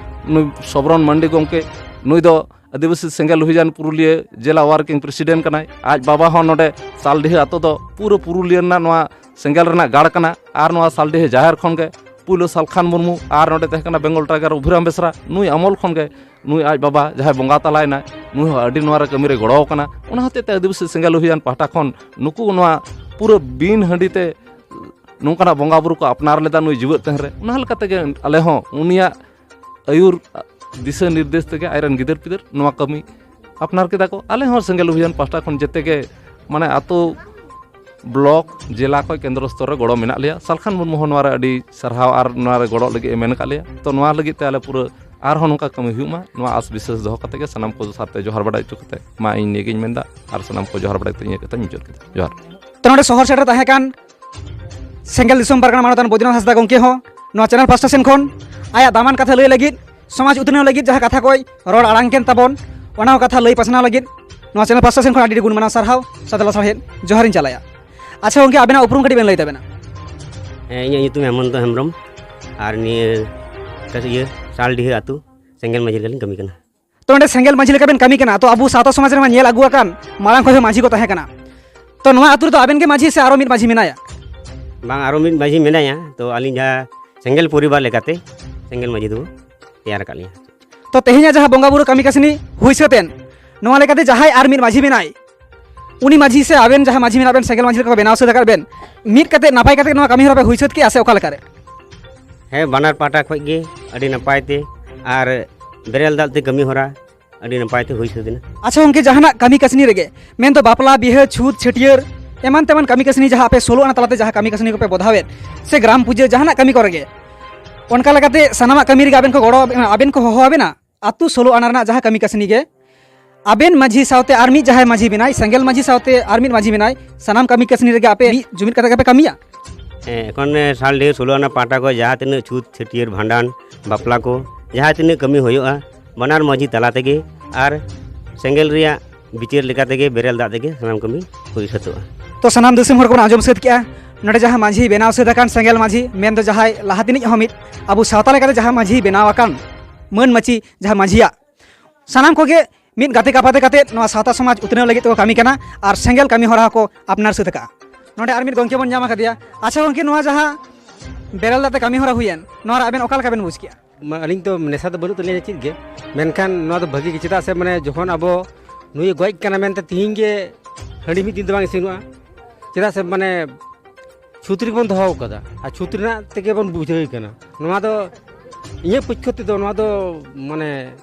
ᱱᱩᱭ ᱥᱚᱵᱨᱚᱱ ᱢᱟᱱᱰᱤ ᱜᱚᱢᱠᱮ, ᱱᱩᱭ ᱫᱚ ᱟᱹᱫᱤᱵᱟᱹᱥᱤ ᱥᱮᱸᱜᱮᱞ ᱚᱵᱷᱤᱡᱟᱱ ᱯᱩᱨᱩᱞᱤᱭᱟᱹ ᱡᱮᱞᱟ ᱣᱟᱨᱠᱤᱝ ᱯᱨᱮᱥᱤᱰᱮᱱᱴ ᱠᱟᱱᱟᱭ᱾ ᱟᱡ ᱵᱟᱵᱟ ᱦᱚᱸ ᱱᱚᱰᱮ ᱥᱟᱞᱰᱤᱦᱟᱹ ᱟᱛᱳ ᱫᱚ ᱯᱩᱨᱟᱹ ᱯᱩᱨᱩᱞᱤᱭᱟᱹ ᱨᱮᱱᱟᱜ ᱱᱚᱣᱟ ᱥᱮᱸᱜᱮᱞ ᱨᱮᱱᱟᱜ ᱜᱟᱲ ᱠᱟᱱᱟ᱾ ᱟᱨ ᱱᱚᱣᱟ ᱥᱟᱞᱰᱤᱦᱟᱹ ᱡᱟᱦᱮᱨ ᱠᱷᱚᱱ ᱜᱮ ᱯᱩᱭᱞᱩ ᱥᱟᱞᱠᱷᱟᱱ ᱢᱩᱨᱢᱩ, ᱟᱨ ᱱᱚᱰᱮ ᱛᱟᱦᱮᱸ ᱠᱟᱱᱟ ᱵᱮᱝᱜᱚᱞ ᱴᱟᱭᱜᱟᱨ ᱚᱵᱷᱤᱨᱟᱢ ᱵᱮᱥᱨᱟ᱾ ᱱᱩᱭ ᱟᱢᱚᱞ ᱠᱷᱚᱱ ᱜᱮ ᱱᱩᱭ ᱟᱡ ᱵᱟᱵᱟ ᱡᱟᱦᱟᱸᱭ ᱵᱚᱸᱜᱟ ᱛᱟᱞᱟᱭᱮᱱᱟᱭ, ᱱᱩᱭ ᱦᱚᱸ ᱟᱹᱰᱤ ᱱᱚᱣᱟ ᱨᱮ ᱠᱟᱹᱢᱤ ᱨᱮ ᱜᱚᱲᱚ ᱟᱠᱟᱱᱟ᱾ ᱚᱱᱟ ᱦᱚᱛᱮᱡ ᱛᱮ ᱟᱹᱫᱤᱵᱟᱹᱥᱤ ᱥᱮᱸᱜᱮᱞ ᱚᱵᱷᱤᱭᱟᱱ ᱯᱟᱦᱴᱟ ᱠᱷᱚᱱ ᱱᱩᱠᱩ ᱱᱚᱣᱟ ᱯᱩᱨᱟᱹ ᱵᱤᱱ ᱦᱟᱺᱰᱤ ᱛᱮ ᱱᱚᱝᱠᱟᱱᱟᱜ ᱵᱚᱸᱜᱟ ᱵᱩᱨᱩ ᱠᱚ ᱟᱯᱱᱟᱨ ᱞᱮᱫᱟ ᱱᱩᱭ ᱡᱤᱣᱮᱫ ᱛᱟᱦᱮᱸ ᱨᱮ᱾ ᱚᱱᱟ ᱞᱮᱠᱟ ᱛᱮᱜᱮ ᱟᱞᱮ ᱦᱚᱸ ᱩᱱᱤᱭᱟᱜ ᱟᱹᱭᱩᱨ ᱫᱤᱥᱟᱹ ᱱᱤᱨᱫᱮᱥ ᱛᱮᱜᱮ ᱟᱡᱨᱮᱱ ᱜᱤᱫᱟᱹᱨ ᱯᱤᱫᱟᱹᱨ ᱱᱚᱣᱟ ᱠᱟᱹᱢᱤ ᱟᱯᱱᱟᱨ ᱠᱮᱫᱟ ᱠᱚ᱾ ᱟᱞᱮ ᱦᱚᱸ ᱥᱮᱸᱜᱮᱞ ᱚᱵᱷᱤᱭᱟᱱ ᱯᱟᱦᱴᱟ ᱠᱷᱚᱱ ᱡᱮᱛᱮ ᱜᱮ, ᱢᱟᱱᱮ, ᱟᱛᱳ, ᱵᱞᱚᱠ, ᱡᱮᱞᱟ ᱠᱷᱚᱱ ᱠᱮᱱᱫᱨᱚ ᱥᱛᱚᱨ ᱨᱮ ᱜᱚᱲᱚ ᱢᱮᱱᱟᱜ ᱞᱮᱭᱟ᱾ ᱥᱟᱞᱠᱷᱟᱱ ᱢᱩᱨᱢᱩ ᱦᱚᱸ ᱱᱚᱣᱟ ᱨᱮ ᱟᱹᱰᱤ ᱥᱟᱨᱦᱟᱣ ᱟᱨ ᱱᱚᱣᱟ ᱨᱮ ᱜᱚᱲᱚᱜ ᱞᱟᱹᱜᱤᱫ ᱮ ᱢᱮᱱ ᱟᱠᱟᱫ ᱞᱮᱭᱟ᱾ ᱛᱚ, ᱱᱚᱣᱟ ᱞᱟᱹᱜᱤᱫ ᱛᱮ ᱟᱞᱮ ᱯᱩᱨᱟᱹ ᱟᱨᱦᱚᱸ ᱱᱚᱝᱠᱟ ᱠᱟᱹᱢᱤ ᱦᱩᱭᱩᱜ ᱢᱟ, ᱱᱚᱣᱟ ᱟᱥ ᱵᱤᱥᱣᱟᱥ ᱫᱚᱦᱚ ᱠᱟᱛᱮ ᱜᱮ ᱥᱟᱱᱟᱢ ᱠᱚ ᱥᱟᱨᱛᱮ ᱡᱚᱦᱟᱨ ᱵᱟᱲᱟ ᱦᱚᱪᱚ ᱠᱟᱛᱮ ᱢᱟ ᱤᱧ ᱱᱤᱭᱟᱹᱜᱤᱧ ᱢᱮᱱᱫᱟ ᱟᱨ ᱥᱟᱱᱟᱢ ᱠᱚ ᱡᱚᱦᱟᱨ ᱵᱟᱲᱟ ᱠᱟᱛᱮ ᱤᱧᱟᱹᱜ ᱠᱟᱛᱷᱟᱧ ᱢᱩᱪᱟᱹᱫ ᱠᱮᱫᱟ᱾ ᱡᱚᱦᱟᱨ᱾ ᱛᱚ, ᱱᱚᱰᱮ ᱥᱚᱦᱚᱨ ᱥᱮᱴᱮᱨ ᱛᱟᱦᱮᱸ ᱠᱟᱱ ᱥᱮᱸᱜᱮᱞ ᱫᱤᱥᱚᱢ ᱯᱟᱨᱜᱟᱱᱟ ᱢᱟᱱᱚᱛᱟᱱ ᱵᱚᱭᱫᱤᱱᱟᱛᱷ ᱦᱟᱸᱥᱫᱟ ᱜᱚᱢᱠᱮ ᱦᱚᱸ ᱱᱚᱣᱟ ᱪᱮᱱᱮᱞ ᱯᱟᱥᱴᱟ ᱥᱮᱱ ᱠᱷᱚᱱ ᱟᱭᱟᱜ ᱫᱟᱢᱟᱱ ᱠᱟᱛᱷᱟ ᱞᱟᱹᱭ ᱞᱟᱹᱜᱤᱫ, ᱥᱚᱢᱟᱡᱽ ᱩᱛᱱᱟᱹᱣ ᱞᱟᱹᱜᱤᱫ ᱡᱟᱦᱟᱸ ᱠᱟᱛᱷᱟ ᱠᱚᱭ ᱨᱚᱲ ᱟᱲᱟᱝ ᱠᱮᱱ ᱛᱟᱵᱚᱱ, ᱚᱱᱟ ᱦᱚᱸ ᱠᱟᱛᱷᱟ ᱞᱟᱹᱭ ᱯᱟᱥᱱᱟᱣ ᱞᱟᱹᱜᱤᱫ ᱱᱚᱣᱟ ᱪᱮᱱᱮᱞ ᱯᱟᱥᱴᱟ ᱥᱮᱱ ᱠᱷᱚᱱ ᱟᱹᱰᱤ ᱟᱹᱰᱤ ᱜᱩᱱ ᱢᱟᱱᱟᱣ ᱥᱟᱨᱦᱟᱣ ᱥᱟᱛᱮ ᱞᱟᱥᱟᱲᱦᱮᱫ ᱡᱚᱦᱟᱨᱤᱧ ᱪᱟᱞᱟᱭᱟ᱾ ᱟᱪᱪᱷᱟ ᱜᱚᱢᱠᱮ, ᱟᱵᱮᱱᱟᱜ ᱩᱯᱨᱩᱢ ᱠᱟᱹᱴᱤᱡ ᱵᱮᱱ ᱞᱟᱹᱭ ᱛᱟᱵᱮᱱᱟ? ᱦᱮᱸ, ᱤᱧᱟᱹᱜ ᱧᱩᱛᱩᱢ ᱦᱮᱢᱚᱱᱛᱚ ᱦᱮᱢᱵᱨᱚᱢ᱾ ᱟᱨ ᱱᱤᱭᱟᱹ ᱤᱭᱟᱹ ᱥᱟᱞᱰᱤᱦᱟᱹ ᱟᱹᱛᱩ ᱥᱮᱸᱜᱮᱞ ᱢᱟᱹᱡᱷᱤ ᱞᱮᱠᱟᱞᱤᱧ ᱠᱟᱹᱢᱤ ᱠᱟᱱᱟ᱾ ᱛᱚ, ᱚᱸᱰᱮ ᱥᱮᱸᱜᱮᱞ ᱢᱟᱹᱡᱷᱤ ᱞᱮᱠᱟ ᱵᱮᱱ ᱠᱟᱹᱢᱤ ᱠᱟᱱᱟ, ᱛᱚ ᱟᱵᱚ ᱥᱟᱶᱛᱟ ᱥᱚᱢᱟᱡᱽ ᱨᱮᱢᱟ ᱧᱮᱞ ᱟᱹᱜᱩ ᱟᱠᱟᱱ ᱢᱟᱲᱟᱝ ᱠᱷᱚᱱ ᱦᱚᱸ ᱢᱟᱹᱡᱷᱤ ᱠᱚ ᱛᱟᱦᱮᱸ ᱠᱟᱱᱟ᱾ ᱛᱚ, ᱱᱚᱣᱟ ᱟᱹᱛᱩ ᱨᱮᱫᱚ ᱟᱵᱮᱱ ᱜᱮ ᱢᱟᱹᱡᱷᱤ ᱥᱮ ᱟᱨᱚ ᱢᱤᱫ ᱢᱟᱹᱡᱷᱤ ᱢᱮᱱᱟᱭᱟ? ᱵᱟᱝ, ᱟᱨᱚ ᱢᱤᱫ ᱢᱟᱹᱡᱷᱤ ᱢᱮᱱᱟᱭᱟ᱾ ᱛᱚ, ᱟᱹᱞᱤᱧ ᱡᱟᱦᱟᱸ ᱥᱮᱸᱜᱮᱞ ᱯᱚᱨᱤᱵᱟᱨ ᱞᱮᱠᱟᱛᱮ ᱥᱮᱸᱜᱮᱞ ᱢᱟᱹᱡᱷᱤ ᱫᱚ ᱛᱮᱭᱟᱨ ᱟᱠᱟᱫ ᱞᱤᱧᱟ᱾ ᱛᱚ, ᱛᱮᱦᱮᱧᱟᱜ ᱡᱟᱦᱟᱸ ᱵᱚᱸᱜᱟ ᱵᱩᱨᱩ ᱠᱟᱹᱢᱤ ᱠᱟᱹᱥᱱᱤ ᱦᱩᱭ ᱥᱟᱹᱛ ᱮᱱ, ᱱᱚᱣᱟ ᱞᱮᱠᱟᱛᱮ ᱡᱟᱦᱟᱸᱭ ᱟᱨ ᱢᱤᱫ ᱢᱟᱹᱡᱷᱤ ᱢᱮᱱᱟᱭ, ᱩᱱᱤ ᱢᱟᱹᱡᱷᱤ ᱥᱮ ᱟᱵᱮᱱ ᱡᱟᱦᱟᱸ ᱢᱟᱹᱡᱷᱤ ᱢᱮᱱᱟᱜ ᱵᱮᱱ, ᱥᱮᱸᱜᱮᱞ ᱢᱟᱹᱡᱷᱤ ᱞᱮᱠᱟ ᱠᱚ ᱵᱮᱱᱟᱣ ᱥᱟᱹᱛ ᱟᱠᱟᱫ ᱵᱮᱱ, ᱢᱤᱫ ᱠᱟᱛᱮ ᱱᱟᱯᱟᱭ ᱠᱟᱛᱮ ᱱᱚᱣᱟ ᱠᱟᱹᱢᱤ ᱦᱚᱨᱟ ᱯᱮ ᱦᱩᱭ ᱥᱟᱹᱛ ᱠᱮᱜᱼᱟ ᱥᱮ ᱚᱠᱟ ᱞᱮᱠᱟᱨᱮ? ᱦᱮᱸ, ᱵᱟᱱᱟᱨ ᱯᱟᱦᱴᱟ ᱠᱷᱚᱱ ᱜᱮ ᱟᱹᱰᱤ ᱱᱟᱯᱟᱭ ᱛᱮ ᱟᱨ ᱵᱮᱨᱮᱞ ᱫᱟᱜ ᱛᱮ ᱠᱟᱹᱢᱤ ᱦᱚᱨᱟ ᱟᱹᱰᱤ ᱱᱟᱯᱟᱭ ᱛᱮ ᱦᱩᱭ ᱥᱟᱹᱛ ᱮᱱᱟ᱾ ᱟᱪᱪᱷᱟ ᱜᱚᱢᱠᱮ, ᱡᱟᱦᱟᱱᱟᱜ ᱠᱟᱹᱢᱤ ᱠᱟᱹᱥᱱᱤ ᱨᱮᱜᱮ, ᱢᱮᱱᱫᱚ ᱵᱟᱯᱞᱟ, ᱵᱤᱦᱟᱹ, ᱪᱷᱩᱛ, ᱪᱷᱟᱹᱴᱭᱟᱹᱨ, ᱮᱢᱟᱱ ᱛᱮᱢᱟᱱ ᱠᱟᱹᱢᱤ ᱠᱟᱹᱥᱱᱤ ᱡᱟᱦᱟᱸ ᱟᱯᱮ ᱥᱳᱞᱳ ᱟᱱᱟ ᱛᱟᱞᱟᱛᱮ ᱡᱟᱦᱟᱸ ᱠᱟᱹᱢᱤ ᱠᱟᱹᱥᱱᱤ ᱠᱚᱯᱮ ᱵᱚᱫᱷᱟᱣᱮᱫ, ᱥᱮ ᱜᱨᱟᱢ ᱯᱩᱡᱟᱹ, ᱡᱟᱦᱟᱱᱟᱜ ᱠᱟᱹᱢᱤ ᱠᱚᱨᱮ ᱜᱮ, ᱚᱱᱠᱟ ᱞᱮᱠᱟᱛᱮ ᱥᱟᱱᱟᱢᱟᱜ ᱠᱟᱹᱢᱤ ᱨᱮᱜᱮ ᱟᱵᱮᱱ ᱠᱚ ᱜᱚᱲᱚ ᱟᱵᱮᱱᱟ, ᱟᱵᱮᱱ ᱠᱚ ᱦᱚᱦᱚ ᱟᱵᱮᱱᱟ ᱟᱹᱛᱩ ᱥᱳᱞᱳ ᱟᱱᱟ ᱨᱮᱱᱟᱜ ᱡᱟᱦᱟᱸ ᱠᱟᱹᱢᱤ ᱠᱟᱹᱥᱱᱤ ᱜᱮ? ᱟᱵᱮᱱ ᱢᱟᱹᱡᱷᱤ ᱥᱟᱶᱛᱮ ᱟᱨ ᱢᱤᱫ ᱡᱟᱦᱟᱸᱭ ᱢᱟᱹᱡᱷᱤ ᱢᱮᱱᱟᱭ, ᱥᱮᱸᱜᱮᱞ ᱢᱟᱹᱡᱷᱤ ᱥᱟᱶᱛᱮ ᱟᱨ ᱢᱤᱫ ᱢᱟᱹᱡᱷᱤ ᱢᱮᱱᱟᱭ, ᱥᱟᱱᱟᱢ ᱠᱟᱹᱢᱤ ᱠᱟᱹᱥᱱᱤ ᱨᱮᱜᱮ ᱟᱯᱮ ᱢᱤᱫ ᱡᱩᱢᱤᱫ ᱠᱟᱛᱮ ᱜᱮᱯᱮ ᱠᱟᱹᱢᱤᱭᱟ? ᱦᱮᱸ, ᱮᱠᱷᱚᱱ ᱥᱟᱞᱰᱤᱦᱟᱹ ᱥᱳᱞᱳ ᱟᱱᱟ ᱯᱟᱦᱴᱟ ᱠᱚ ᱡᱟᱦᱟᱸ ᱛᱤᱱᱟᱹᱜ ᱪᱷᱩᱛ, ᱪᱷᱟᱹᱴᱭᱟᱹᱨ, ᱵᱷᱟᱸᱰᱟᱱ, ᱵᱟᱯᱞᱟ ᱠᱚ, ᱡᱟᱦᱟᱸ ᱛᱤᱱᱟᱹᱜ ᱠᱟᱹᱢᱤ ᱦᱩᱭᱩᱜᱼᱟ, ᱵᱟᱱᱟᱨ ᱢᱟᱹᱡᱷᱤ ᱛᱟᱞᱟ ᱛᱮᱜᱮ ᱟᱨ ᱥᱮᱸᱜᱮᱞ ᱨᱮᱭᱟᱜ ᱵᱤᱪᱟᱹᱨ ᱞᱮᱠᱟ ᱛᱮᱜᱮ ᱵᱮᱨᱮᱞ ᱫᱟᱜ ᱛᱮᱜᱮ ᱥᱟᱱᱟᱢ ᱠᱟᱹᱢᱤ ᱦᱩᱭ ᱥᱟᱹᱛᱚᱜᱼᱟ᱾ ᱛᱚ, ᱥᱟᱱᱟᱢ ᱫᱤᱥᱚᱢ ᱦᱚᱲ ᱠᱚᱵᱚᱱ ᱟᱸᱡᱚᱢ ᱥᱟᱹᱛ ᱠᱮᱜᱼᱟ, ᱱᱚᱰᱮ ᱡᱟᱦᱟᱸ ᱢᱟᱹᱡᱷᱤ ᱵᱮᱱᱟᱣ ᱥᱟᱹᱛ ᱟᱠᱟᱱ ᱥᱮᱸᱜᱮᱞ ᱢᱟᱹᱡᱷᱤ, ᱢᱮᱱᱫᱚ ᱡᱟᱦᱟᱸᱭ ᱞᱟᱦᱟ ᱛᱤᱱᱤᱡ ᱦᱚᱸ ᱢᱤᱫ ᱟᱵᱚ ᱥᱟᱶᱛᱟ ᱞᱮᱠᱟᱛᱮ ᱡᱟᱦᱟᱸ ᱢᱟᱹᱡᱷᱤ ᱵᱮᱱᱟᱣ ᱟᱠᱟᱱ ᱢᱟᱹᱱ ᱢᱟᱹᱪᱤ ᱡᱟᱦᱟᱸ ᱢᱟᱹᱡᱷᱤᱭᱟᱜ, ᱥᱟᱱᱟᱢ ᱠᱚᱜᱮ ᱢᱤᱫ ᱜᱟᱛᱮ ᱠᱟᱯᱟᱛᱮ ᱠᱟᱛᱮ ᱱᱚᱣᱟ ᱥᱟᱶᱛᱟ ᱥᱚᱢᱟᱡᱽ ᱩᱛᱱᱟᱹᱣ ᱞᱟᱹᱜᱤᱫ ᱛᱮᱠᱚ ᱠᱟᱹᱢᱤ ᱠᱟᱱᱟ ᱟᱨ ᱥᱮᱸᱜᱮᱞ ᱠᱟᱹᱢᱤ ᱦᱚᱨᱟ ᱦᱚᱸᱠᱚ ᱟᱯᱱᱟᱨ ᱥᱟᱹᱛ ᱟᱠᱟᱫᱼᱟ᱾ ᱱᱚᱰᱮ ᱟᱨ ᱢᱤᱫ ᱜᱚᱢᱠᱮ ᱵᱚᱱ ᱧᱟᱢ ᱟᱠᱟᱫᱮᱭᱟ᱾ ᱟᱪᱪᱷᱟ ᱜᱚᱢᱠᱮ, ᱱᱚᱣᱟ ᱡᱟᱦᱟᱸ ᱵᱮᱨᱮᱞ ᱫᱟᱜ ᱛᱮ ᱠᱟᱹᱢᱤ ᱦᱚᱨᱟ ᱦᱩᱭᱮᱱ, ᱱᱚᱣᱟ ᱨᱮ ᱟᱵᱮᱱ ᱚᱠᱟ ᱞᱮᱠᱟ ᱵᱮᱱ ᱵᱩᱡᱽ ᱠᱮᱜᱼᱟ? ᱢᱟ, ᱟᱹᱞᱤᱧ ᱛᱚ ᱱᱮᱥᱟ ᱫᱚ ᱵᱟᱹᱱᱩᱜ ᱛᱟᱹᱞᱤᱧᱟ ᱪᱮᱫ ᱜᱮ, ᱢᱮᱱᱠᱷᱟᱱ ᱱᱚᱣᱟ ᱫᱚ ᱵᱷᱟᱹᱜᱤ ᱜᱮ᱾ ᱪᱮᱫᱟᱜ ᱥᱮ ᱢᱟᱱᱮ ᱡᱚᱠᱷᱚᱱ ᱟᱵᱚ ᱱᱩᱭᱮ ᱜᱚᱡ ᱠᱟᱱᱟ ᱢᱮᱱᱛᱮ ᱛᱤᱦᱤᱧ ᱜᱮ ᱦᱟᱺᱰᱤ ᱢᱤᱫ ᱫᱤᱱ ᱫᱚ ᱵᱟᱝ ᱤᱥᱤᱱᱚᱜᱼᱟ, ᱪᱮᱫᱟᱜ ᱥᱮ ᱢᱟᱱᱮ ᱪᱷᱩᱛ ᱨᱮᱜᱮ ᱵᱚᱱ ᱫᱚᱦᱚ ᱟᱠᱟᱫᱟ ᱟᱨ ᱪᱷᱩᱛ ᱨᱮᱱᱟᱜ ᱛᱮᱜᱮ ᱵᱚᱱ ᱵᱩᱡᱷᱟᱹᱣ ᱠᱟᱱᱟ᱾ ᱱᱚᱣᱟ ᱫᱚ ᱤᱧᱟᱹᱜ ᱯᱚᱠᱠᱷᱚ ᱛᱮᱫᱚ ᱱᱚᱣᱟ ᱫᱚ ᱢᱟᱱᱮ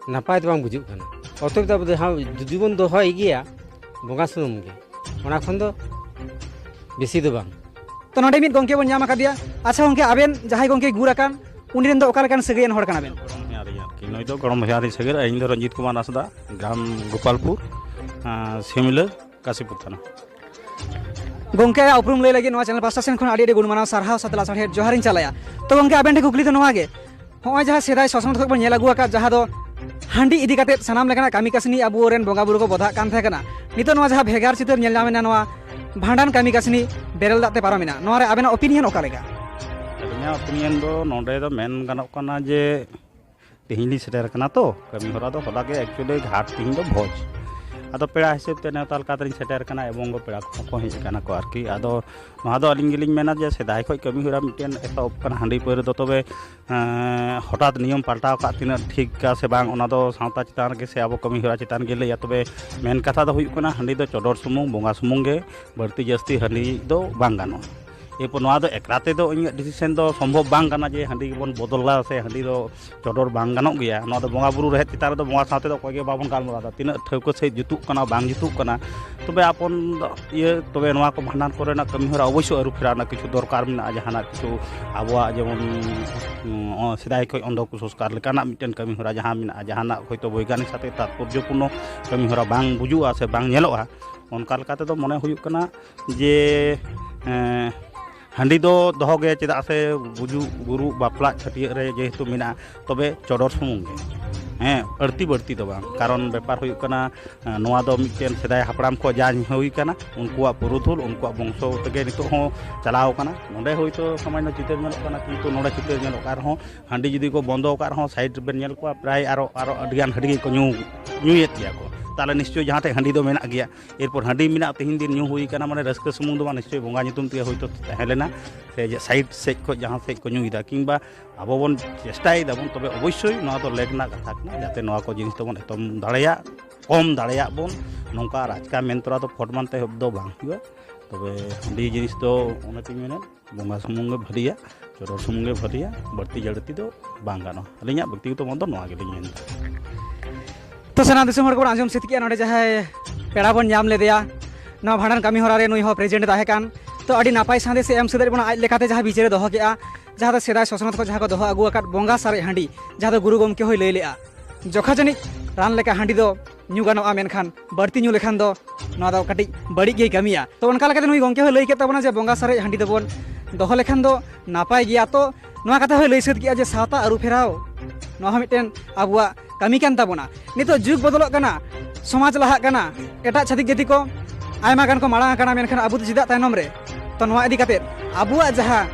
ᱱᱟᱯᱟᱭ ᱫᱚ ᱵᱟᱝ ᱵᱩᱡᱷᱟᱹᱜ ᱠᱟᱱᱟ᱾ ᱚᱛᱚᱮᱵ ᱫᱚ ᱟᱵᱚ ᱫᱚ ᱡᱟᱦᱟᱸ ᱡᱩᱫᱤ ᱵᱚᱱ ᱫᱚᱦᱚᱭ ᱜᱮᱭᱟ ᱵᱚᱸᱜᱟ ᱥᱩᱱᱩᱢ ᱜᱮ, ᱚᱱᱟ ᱠᱷᱚᱱ ᱫᱚ ᱵᱮᱥᱤ ᱫᱚ ᱵᱟᱝ᱾ ᱛᱚ ᱱᱚᱰᱮ ᱢᱤᱫ ᱜᱚᱢᱠᱮ ᱵᱚᱱ ᱧᱟᱢ ᱟᱠᱟᱫᱮᱭᱟ᱾ ᱟᱪᱪᱷᱟ ᱜᱚᱢᱠᱮ, ᱟᱵᱮᱱ ᱡᱟᱦᱟᱸᱭ ᱜᱚᱢᱠᱮ ᱜᱩᱨ ᱟᱠᱟᱱ, ᱩᱱᱤ ᱨᱮᱱ ᱫᱚ ᱚᱠᱟ ᱞᱮᱠᱟᱱ ᱥᱟᱹᱜᱟᱹᱭᱟᱱ ᱦᱚᱲ ᱠᱟᱱᱟ ᱵᱮᱱ? ᱜᱚᱲᱚᱢ ᱦᱚᱧᱦᱟᱨᱤᱧ ᱟᱨᱠᱤ, ᱱᱩᱭ ᱫᱚ ᱜᱚᱲᱚᱢ ᱦᱚᱧᱦᱟᱨᱤᱧ ᱥᱟᱹᱜᱟᱹᱭ᱾ ᱤᱧ ᱫᱚ ᱨᱚᱧᱡᱤᱛ ᱠᱩᱢᱟᱨ ᱦᱟᱸᱥᱫᱟ, ᱜᱨᱟᱢ ᱜᱳᱯᱟᱞᱯᱩᱨ, ᱟᱸ, ᱥᱤᱢᱞᱟᱹ, ᱠᱟᱥᱤᱯᱩᱨ ᱛᱷᱟᱱᱟ᱾ ᱜᱚᱢᱠᱮ, ᱟᱭᱟᱜ ᱩᱯᱨᱩᱢ ᱞᱟᱹᱭ ᱞᱟᱹᱜᱤᱫ ᱱᱚᱣᱟ ᱪᱮᱱᱮᱞ ᱯᱟᱥᱴᱟ ᱥᱮᱱ ᱠᱷᱚᱱ ᱟᱹᱰᱤ ᱟᱹᱰᱤ ᱜᱩᱱ ᱢᱟᱱᱟᱣ ᱥᱟᱨᱦᱟᱣ ᱥᱟᱛᱮ ᱞᱟᱥᱟᱲᱦᱮᱫ ᱡᱚᱦᱟᱨᱤᱧ ᱪᱟᱞᱟᱭᱟ᱾ ᱛᱚ ᱜᱚᱢᱠᱮ, ᱟᱵᱮᱱ ᱴᱷᱮᱱ ᱠᱩᱠᱞᱤ ᱫᱚ ᱱᱚᱣᱟ ᱜᱮ, ᱦᱚᱸᱜᱼᱚᱭ ᱡᱟᱦᱟᱸ ᱥᱮᱫᱟᱭ ᱥᱚᱥᱱᱚᱜ ᱠᱷᱚᱱ ᱵᱚᱱ ᱧᱮᱞ ᱟᱹᱜᱩ ᱟᱠᱟᱫ, ᱡᱟᱦᱟᱸ ᱫᱚ ᱦᱟᱺᱰᱤ ᱤᱫᱤ ᱠᱟᱛᱮᱫ ᱥᱟᱱᱟᱢ ᱞᱮᱠᱟᱱᱟᱜ ᱠᱟᱹᱢᱤ ᱠᱟᱹᱥᱱᱤ ᱟᱵᱚ ᱨᱮᱱ ᱵᱚᱸᱜᱟ ᱵᱩᱨᱩ ᱠᱚ ᱵᱚᱫᱷᱟᱜ ᱠᱟᱱ ᱛᱟᱦᱮᱸ ᱠᱟᱱᱟ, ᱱᱤᱛᱚᱜ ᱱᱚᱣᱟ ᱡᱟᱦᱟᱸ ᱵᱷᱮᱜᱟᱨ ᱪᱤᱛᱟᱹᱨ ᱧᱮᱞ ᱧᱟᱢ ᱮᱱᱟ, ᱱᱚᱣᱟ ᱵᱷᱟᱸᱰᱟᱱ ᱠᱟᱹᱢᱤ ᱠᱟᱹᱥᱱᱤ ᱵᱮᱨᱮᱞ ᱫᱟᱜ ᱛᱮ ᱯᱟᱨᱚᱢ ᱮᱱᱟ, ᱱᱚᱣᱟ ᱨᱮ ᱟᱵᱮᱱᱟᱜ ᱚᱯᱤᱱᱤᱭᱚᱱ ᱚᱠᱟ ᱞᱮᱠᱟ? ᱟᱹᱞᱤᱧᱟᱜ ᱚᱯᱤᱱᱤᱭᱚᱱ ᱫᱚ ᱱᱚᱰᱮ ᱫᱚ ᱢᱮᱱ ᱜᱟᱱᱚᱜ ᱠᱟᱱᱟ ᱡᱮ ᱛᱮᱦᱮᱧ ᱞᱤᱧ ᱥᱮᱴᱮᱨ ᱠᱟᱱᱟ, ᱛᱚ ᱠᱟᱹᱢᱤ ᱦᱚᱨᱟ ᱫᱚ ᱦᱚᱞᱟ ᱜᱮ, actually ᱜᱷᱟᱴ ᱛᱮᱦᱮᱧ ᱫᱚ ᱵᱷᱚᱡᱽ᱾ ᱟᱫᱚ ᱯᱮᱲᱟ ᱦᱤᱥᱟᱹᱵ ᱛᱮ ᱱᱮᱣᱛᱟ ᱞᱮᱠᱟ ᱛᱮᱞᱤᱧ ᱥᱮᱴᱮᱨ ᱠᱟᱱᱟ, ᱮᱵᱚᱝ ᱯᱮᱲᱟ ᱠᱚᱦᱚᱸ ᱠᱚ ᱦᱮᱡ ᱟᱠᱟᱱᱟ ᱠᱚ ᱟᱨᱠᱤ᱾ ᱟᱫᱚ ᱱᱚᱣᱟ ᱫᱚ ᱟᱹᱞᱤᱧ ᱜᱮᱞᱤᱧ ᱢᱮᱱᱟ ᱡᱮ ᱥᱮᱫᱟᱭ ᱠᱷᱚᱱ ᱠᱟᱹᱢᱤ ᱦᱚᱨᱟ ᱢᱤᱫᱴᱮᱱ ᱮᱛᱚᱦᱚᱵ ᱠᱟᱱᱟ ᱦᱟᱺᱰᱤ ᱯᱟᱹᱣᱨᱟᱹ ᱫᱚ, ᱛᱚᱵᱮ ᱮᱸ, ᱦᱚᱴᱟᱛ ᱱᱤᱭᱚᱢ ᱯᱟᱞᱴᱟᱣ ᱠᱟᱜ ᱛᱤᱱᱟᱹᱜ ᱴᱷᱤᱠᱟ ᱥᱮ ᱵᱟᱝ, ᱚᱱᱟ ᱫᱚ ᱥᱟᱶᱛᱟ ᱪᱮᱛᱟᱱ ᱨᱮᱜᱮ ᱥᱮ ᱟᱵᱚ ᱠᱟᱹᱢᱤ ᱦᱚᱨᱟ ᱪᱮᱛᱟᱱ ᱜᱮ ᱞᱟᱹᱭᱟ᱾ ᱛᱚᱵᱮ ᱢᱮᱱ ᱠᱟᱛᱷᱟ ᱫᱚ ᱦᱩᱭᱩᱜ ᱠᱟᱱᱟ, ᱦᱟᱺᱰᱤ ᱫᱚ ᱪᱚᱰᱚᱨ ᱥᱩᱢᱩᱝ, ᱵᱚᱸᱜᱟ ᱥᱩᱢᱩᱝ ᱜᱮ, ᱵᱟᱹᱲᱛᱤ ᱡᱟᱹᱥᱛᱤ ᱦᱟᱺᱰᱤ ᱫᱚ ᱵᱟᱝ ᱜᱟᱱᱚᱜᱼᱟ᱾ ᱮᱨᱯᱚᱨ ᱱᱚᱣᱟ ᱫᱚ ᱮᱠᱞᱟ ᱛᱮᱫᱚ ᱤᱧᱟᱹᱜ decision ᱫᱚ ᱥᱚᱢᱵᱷᱚᱵ ᱵᱟᱝ ᱠᱟᱱᱟ ᱡᱮ ᱦᱟᱺᱰᱤ ᱜᱮᱵᱚᱱ ᱵᱚᱫᱚᱞᱟ ᱥᱮ ᱦᱟᱺᱰᱤ ᱫᱚ ᱪᱚᱰᱚᱨ ᱵᱟᱝ ᱜᱟᱱᱚᱜ ᱜᱮᱭᱟ᱾ ᱱᱚᱣᱟ ᱫᱚ ᱵᱚᱸᱜᱟ ᱵᱩᱨᱩ ᱨᱮᱦᱮᱫ ᱪᱮᱛᱟᱱ ᱨᱮᱫᱚ ᱵᱚᱸᱜᱟ ᱥᱟᱶᱛᱮ ᱫᱚ ᱚᱠᱚᱭ ᱜᱮ ᱵᱟᱵᱚᱱ ᱜᱟᱞᱢᱟᱨᱟᱣ ᱮᱫᱟ, ᱛᱤᱱᱟᱹᱜ ᱴᱷᱟᱹᱣᱠᱟᱹ ᱥᱟᱺᱦᱤᱡ ᱡᱩᱛᱩᱜ ᱠᱟᱱᱟ ᱵᱟᱝ ᱡᱩᱛᱩᱜ ᱠᱟᱱᱟ᱾ ᱛᱚᱵᱮ ᱟᱯᱚᱱ ᱤᱭᱟᱹ, ᱛᱚᱵᱮ ᱱᱚᱣᱟ ᱠᱚ ᱵᱷᱟᱸᱰᱟᱱ ᱠᱚᱨᱮᱱᱟᱜ ᱠᱟᱹᱢᱤ ᱦᱚᱨᱟ ᱚᱵᱚᱥᱥᱳᱭ ᱟᱹᱨᱩ ᱯᱷᱮᱨᱟᱣ ᱨᱮᱱᱟᱜ ᱠᱤᱪᱷᱩ ᱫᱚᱨᱠᱟᱨ ᱢᱮᱱᱟᱜᱼᱟ᱾ ᱡᱟᱦᱟᱱᱟᱜ ᱠᱤᱪᱷᱩ ᱟᱵᱚᱣᱟᱜ ᱡᱮᱢᱚᱱ, ᱩᱸ, ᱥᱮᱫᱟᱭ ᱠᱷᱚᱱ ᱚᱱᱫᱷᱚ ᱠᱩᱥᱚᱝᱥᱠᱟᱨ ᱞᱮᱠᱟᱱᱟᱜ ᱢᱤᱫᱴᱮᱱ ᱠᱟᱹᱢᱤ ᱦᱚᱨᱟ ᱡᱟᱦᱟᱸ ᱢᱮᱱᱟᱜᱼᱟ, ᱡᱟᱦᱟᱱᱟᱜ ᱦᱚᱭᱛᱳ ᱵᱳᱭᱜᱟᱱᱤᱠ ᱥᱟᱛᱮ ᱛᱟᱛᱯᱚᱨᱡᱚᱯᱩᱨᱱᱚ ᱠᱟᱹᱢᱤ ᱦᱚᱨᱟ ᱵᱟᱝ ᱵᱩᱡᱩᱜᱼᱟ ᱥᱮ ᱵᱟᱝ ᱧᱮᱞᱚᱜᱼᱟ, ᱚᱱᱠᱟ ᱞᱮᱠᱟ ᱛᱮᱫᱚ ᱢᱚᱱᱮ ᱦᱩᱭᱩᱜ ᱠᱟᱱᱟ ᱡᱮ, ᱮᱸ, ᱦᱟᱺᱰᱤ ᱫᱚ ᱫᱚᱦᱚ ᱜᱮ, ᱪᱮᱫᱟᱜ ᱥᱮ ᱜᱩᱡᱩᱜ ᱜᱩᱨᱩᱜ ᱵᱟᱯᱞᱟ ᱪᱷᱟᱹᱴᱭᱟᱹᱨ ᱨᱮ ᱡᱮᱦᱮᱛᱩ ᱢᱮᱱᱟᱜᱼᱟ, ᱛᱚᱵᱮ ᱪᱚᱰᱚᱨ ᱥᱩᱢᱩᱝ ᱜᱮ, ᱦᱮᱸ, ᱟᱹᱲᱛᱤ ᱵᱟᱹᱲᱛᱤ ᱫᱚ ᱵᱟᱝ᱾ ᱠᱟᱨᱚᱱ ᱵᱮᱯᱟᱨ ᱦᱩᱭᱩᱜ ᱠᱟᱱᱟ, ᱮᱸ, ᱱᱚᱣᱟ ᱫᱚ ᱢᱤᱫᱴᱮᱱ ᱥᱮᱫᱟᱭ ᱦᱟᱯᱲᱟᱢ ᱠᱚ ᱡᱟ ᱦᱩᱭ ᱠᱟᱱᱟ, ᱩᱱᱠᱩᱣᱟᱜ ᱯᱩᱨᱩᱫᱷᱩᱞ, ᱩᱱᱠᱩᱣᱟᱜ ᱵᱚᱝᱥᱚ ᱛᱮᱜᱮ ᱱᱤᱛᱚᱜ ᱦᱚᱸ ᱪᱟᱞᱟᱣ ᱠᱟᱱᱟ᱾ ᱱᱚᱰᱮ ᱦᱚᱭᱛᱳ ᱥᱟᱢᱟᱱᱱᱚ ᱪᱤᱛᱟᱹᱨ ᱧᱮᱞᱚᱜ ᱠᱟᱱᱟ, ᱠᱤᱱᱛᱩ ᱱᱚᱰᱮ ᱪᱤᱛᱟᱹᱨ ᱧᱮᱞᱚᱜ ᱠᱟᱱ ᱨᱮᱦᱚᱸ ᱦᱟᱺᱰᱤ ᱡᱩᱫᱤ ᱠᱚ ᱵᱚᱱᱫᱚ ᱟᱠᱟᱫ ᱨᱮᱦᱚᱸ, ᱥᱟᱭᱤᱰ ᱨᱮᱵᱮᱱ ᱧᱮᱞ ᱠᱚᱣᱟ, ᱯᱨᱟᱭ ᱟᱨᱚ, ᱟᱨᱚ ᱟᱹᱰᱤᱜᱟᱱ ᱦᱟᱺᱰᱤ ᱜᱮᱠᱚ ᱧᱩ, ᱧᱩᱭᱮᱫ ᱜᱮᱭᱟ ᱠᱚ᱾ ᱛᱟᱦᱚᱞᱮ ᱱᱤᱥᱪᱚᱭ ᱡᱟᱦᱟᱸ ᱴᱷᱮᱡ ᱦᱟᱺᱰᱤ ᱫᱚ ᱢᱮᱱᱟᱜ ᱜᱮᱭᱟ, ᱮᱨᱯᱚᱨ ᱦᱟᱺᱰᱤ ᱢᱮᱱᱟᱜ, ᱛᱮᱦᱮᱧ ᱫᱤᱱ ᱧᱩ ᱦᱩᱭ ᱠᱟᱱᱟ, ᱢᱟᱱᱮ ᱨᱟᱹᱥᱠᱟᱹ ᱥᱩᱢᱩᱝ ᱫᱚ ᱵᱟᱝ, ᱱᱤᱥᱪᱚᱭ ᱵᱚᱸᱜᱟ ᱧᱩᱛᱩᱢ ᱛᱮᱜᱮ ᱦᱳᱭᱛᱳ ᱛᱟᱦᱮᱸ ᱞᱮᱱᱟ, ᱥᱮ ᱡᱮ ᱥᱟᱭᱤᱰ ᱥᱮᱫ ᱠᱷᱚᱡ ᱡᱟᱦᱟᱸ ᱥᱮᱫ ᱠᱚ ᱧᱩᱭᱮᱫᱟ, ᱠᱤᱝᱵᱟ ᱟᱵᱚ ᱵᱚᱱ ᱪᱮᱥᱴᱟᱭ ᱫᱟᱵᱚᱱ, ᱛᱚᱵᱮ ᱚᱵᱚᱥᱥᱳᱭ ᱱᱚᱣᱟ ᱫᱚ ᱞᱮᱠ ᱨᱮᱱᱟᱜ ᱠᱟᱛᱷᱟ ᱠᱟᱱᱟ, ᱡᱟᱛᱮ ᱱᱚᱣᱟ ᱠᱚ ᱡᱤᱱᱤᱥ ᱫᱚᱵᱚᱱ ᱮᱛᱚᱢ ᱫᱟᱲᱮᱭᱟᱜ, ᱠᱚᱢ ᱫᱟᱲᱮᱭᱟᱜ ᱵᱚᱱ᱾ ᱱᱚᱝᱠᱟ ᱨᱟᱡᱽᱠᱟ ᱢᱮᱱ ᱛᱚᱨᱟ ᱫᱚ ᱯᱷᱚᱴ ᱢᱟᱱᱛᱮ ᱮᱦᱚᱵ ᱫᱚ ᱵᱟᱝ ᱦᱩᱭᱩᱜᱼᱟ, ᱛᱚᱵᱮ ᱦᱟᱺᱰᱤ ᱡᱤᱱᱤᱥ ᱫᱚ ᱚᱱᱟᱛᱤᱧ ᱢᱮᱱᱟ, ᱵᱚᱸᱜᱟ ᱥᱩᱢᱩᱝ ᱜᱮ ᱵᱷᱟᱹᱞᱤᱭᱟ, ᱪᱚᱰᱚᱨ ᱥᱩᱢᱩᱝ ᱜᱮ ᱵᱷᱟᱹᱞᱤᱭᱟ, ᱵᱟᱹᱲᱛᱤ ᱡᱟᱹᱲᱛᱤ ᱫᱚ ᱵᱟᱝ ᱜᱟᱱᱚᱜᱼᱟ᱾ ᱟᱹᱞᱤᱧᱟᱜ ᱵᱮᱠᱛᱤᱜᱚᱛᱚ ᱢᱚᱛ ᱫᱚ ᱱᱚᱣᱟ ᱜᱮᱞᱤᱧ ᱢᱮᱱᱫᱟ᱾ ᱛᱚ ᱥᱟᱱᱟᱢ ᱫᱤᱥᱚᱢ ᱦᱚᱲ ᱠᱚᱵᱚᱱ ᱟᱸᱡᱚᱢ ᱥᱟᱹᱛ ᱠᱮᱜᱼᱟ, ᱱᱚᱰᱮ ᱡᱟᱦᱟᱸᱭ ᱯᱮᱲᱟ ᱵᱚᱱ ᱧᱟᱢ ᱞᱮᱫᱮᱭᱟ, ᱱᱚᱣᱟ ᱵᱷᱟᱸᱰᱟᱱ ᱠᱟᱹᱢᱤ ᱦᱚᱨᱟ ᱨᱮ ᱱᱩᱭ ᱦᱚᱸ ᱯᱨᱮᱡᱮᱱᱴ ᱛᱟᱦᱮᱸ ᱠᱟᱱ᱾ ᱛᱚ ᱟᱹᱰᱤ ᱱᱟᱯᱟᱭ ᱥᱟᱸᱫᱮᱥ ᱮ ᱮᱢ ᱥᱟᱹᱛ ᱵᱚᱱᱟ, ᱟᱡ ᱞᱮᱠᱟᱛᱮ ᱡᱟᱦᱟᱸ ᱵᱤᱪᱟᱹᱨᱮ ᱫᱚᱦᱚ ᱠᱮᱜᱼᱟ, ᱡᱟᱦᱟᱸ ᱫᱚ ᱥᱮᱫᱟᱭ ᱥᱚᱥᱱᱚᱛ ᱠᱚ ᱡᱟᱦᱟᱸ ᱠᱚ ᱫᱚᱦᱚ ᱟᱹᱜᱩ ᱟᱠᱟᱫ ᱵᱚᱸᱜᱟ ᱥᱟᱨᱮᱡ ᱦᱟᱺᱰᱤ, ᱡᱟᱦᱟᱸ ᱫᱚ ᱜᱩᱨᱩ ᱜᱚᱢᱠᱮ ᱦᱚᱸᱭ ᱞᱟᱹᱭ ᱞᱮᱜᱼᱟ, ᱡᱚᱠᱷᱟ ᱡᱟᱹᱱᱤᱡ ᱨᱟᱱ ᱞᱮᱠᱟ ᱦᱟᱺᱰᱤ ᱫᱚ ᱧᱩ ᱜᱟᱱᱚᱜᱼᱟ, ᱢᱮᱱᱠᱷᱟᱱ ᱵᱟᱹᱲᱛᱤ ᱧᱩ ᱞᱮᱠᱷᱟᱱ ᱫᱚ ᱱᱚᱣᱟ ᱫᱚ ᱠᱟᱹᱴᱤᱡ ᱵᱟᱹᱲᱤᱡ ᱜᱮᱭ ᱠᱟᱹᱢᱤᱭᱟ᱾ ᱛᱚ ᱚᱱᱠᱟ ᱞᱮᱠᱟᱛᱮ ᱱᱩᱭ ᱜᱚᱢᱠᱮ ᱦᱚᱸᱭ ᱞᱟᱹᱭ ᱠᱮᱫ ᱛᱟᱵᱚᱱᱟ ᱡᱮ ᱵᱚᱸᱜᱟ ᱥᱟᱨᱮᱡ ᱦᱟᱺᱰᱤ ᱫᱚᱵᱚᱱ ᱫᱚᱦᱚ ᱞᱮᱠᱷᱟᱱ ᱫᱚ ᱱᱟᱯᱟᱭ ᱜᱮᱭᱟ᱾ ᱛᱚ ᱱᱚᱣᱟ ᱠᱟᱛᱷᱟ ᱦᱚᱸᱭ ᱞᱟᱹᱭ ᱥᱟᱹᱛ ᱠᱮᱜᱼᱟ ᱡᱮ ᱥᱟᱶᱛᱟ ᱟᱹᱨᱩ ᱯᱷᱮᱨᱟᱣ, ᱱᱚᱣᱟ ᱦᱚᱸ ᱢᱤᱫᱴᱮᱱ ᱟᱵᱚᱣᱟᱜ ᱠᱟᱹᱢᱤ ᱠᱟᱱ ᱛᱟᱵᱚᱱᱟ᱾ ᱱᱤᱛᱚᱜ ᱡᱩᱜᱽ ᱵᱚᱫᱚᱞᱚᱜ ᱠᱟᱱᱟ, ᱥᱚᱢᱟᱡᱽ ᱞᱟᱦᱟᱜ ᱠᱟᱱᱟ, ᱮᱴᱟᱜ ᱪᱷᱟᱹᱛᱤᱠ ᱡᱟᱹᱛᱤ ᱠᱚ ᱟᱭᱢᱟ ᱜᱟᱱ ᱠᱚ ᱢᱟᱲᱟᱝ ᱟᱠᱟᱱᱟ, ᱢᱮᱱᱠᱷᱟᱱ ᱟᱵᱚ ᱫᱚ ᱪᱮᱫᱟᱜ ᱛᱟᱭᱱᱚᱢ ᱨᱮ? ᱛᱚ ᱱᱚᱣᱟ ᱤᱫᱤ ᱠᱟᱛᱮᱫ ᱟᱵᱚᱣᱟᱜ ᱡᱟᱦᱟᱸ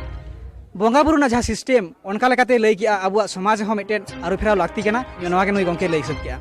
ᱵᱚᱸᱜᱟ ᱵᱩᱨᱩ ᱨᱮᱱᱟᱜ ᱡᱟᱦᱟᱸ ᱥᱤᱥᱴᱮᱢ, ᱚᱱᱠᱟ ᱞᱮᱠᱟᱛᱮ ᱞᱟᱹᱭ ᱠᱮᱜᱼᱟ, ᱟᱵᱚᱣᱟᱜ ᱥᱚᱢᱟᱡᱽ ᱦᱚᱸ ᱢᱤᱫᱴᱮᱱ ᱟᱹᱨᱩ ᱯᱷᱮᱨᱟᱣ ᱞᱟᱹᱠᱛᱤ ᱠᱟᱱᱟ, ᱱᱚᱣᱟ ᱜᱮ ᱱᱩᱭ ᱜᱚᱢᱠᱮ ᱞᱟᱹᱭ ᱥᱟᱹᱛ ᱠᱮᱜᱼᱟ᱾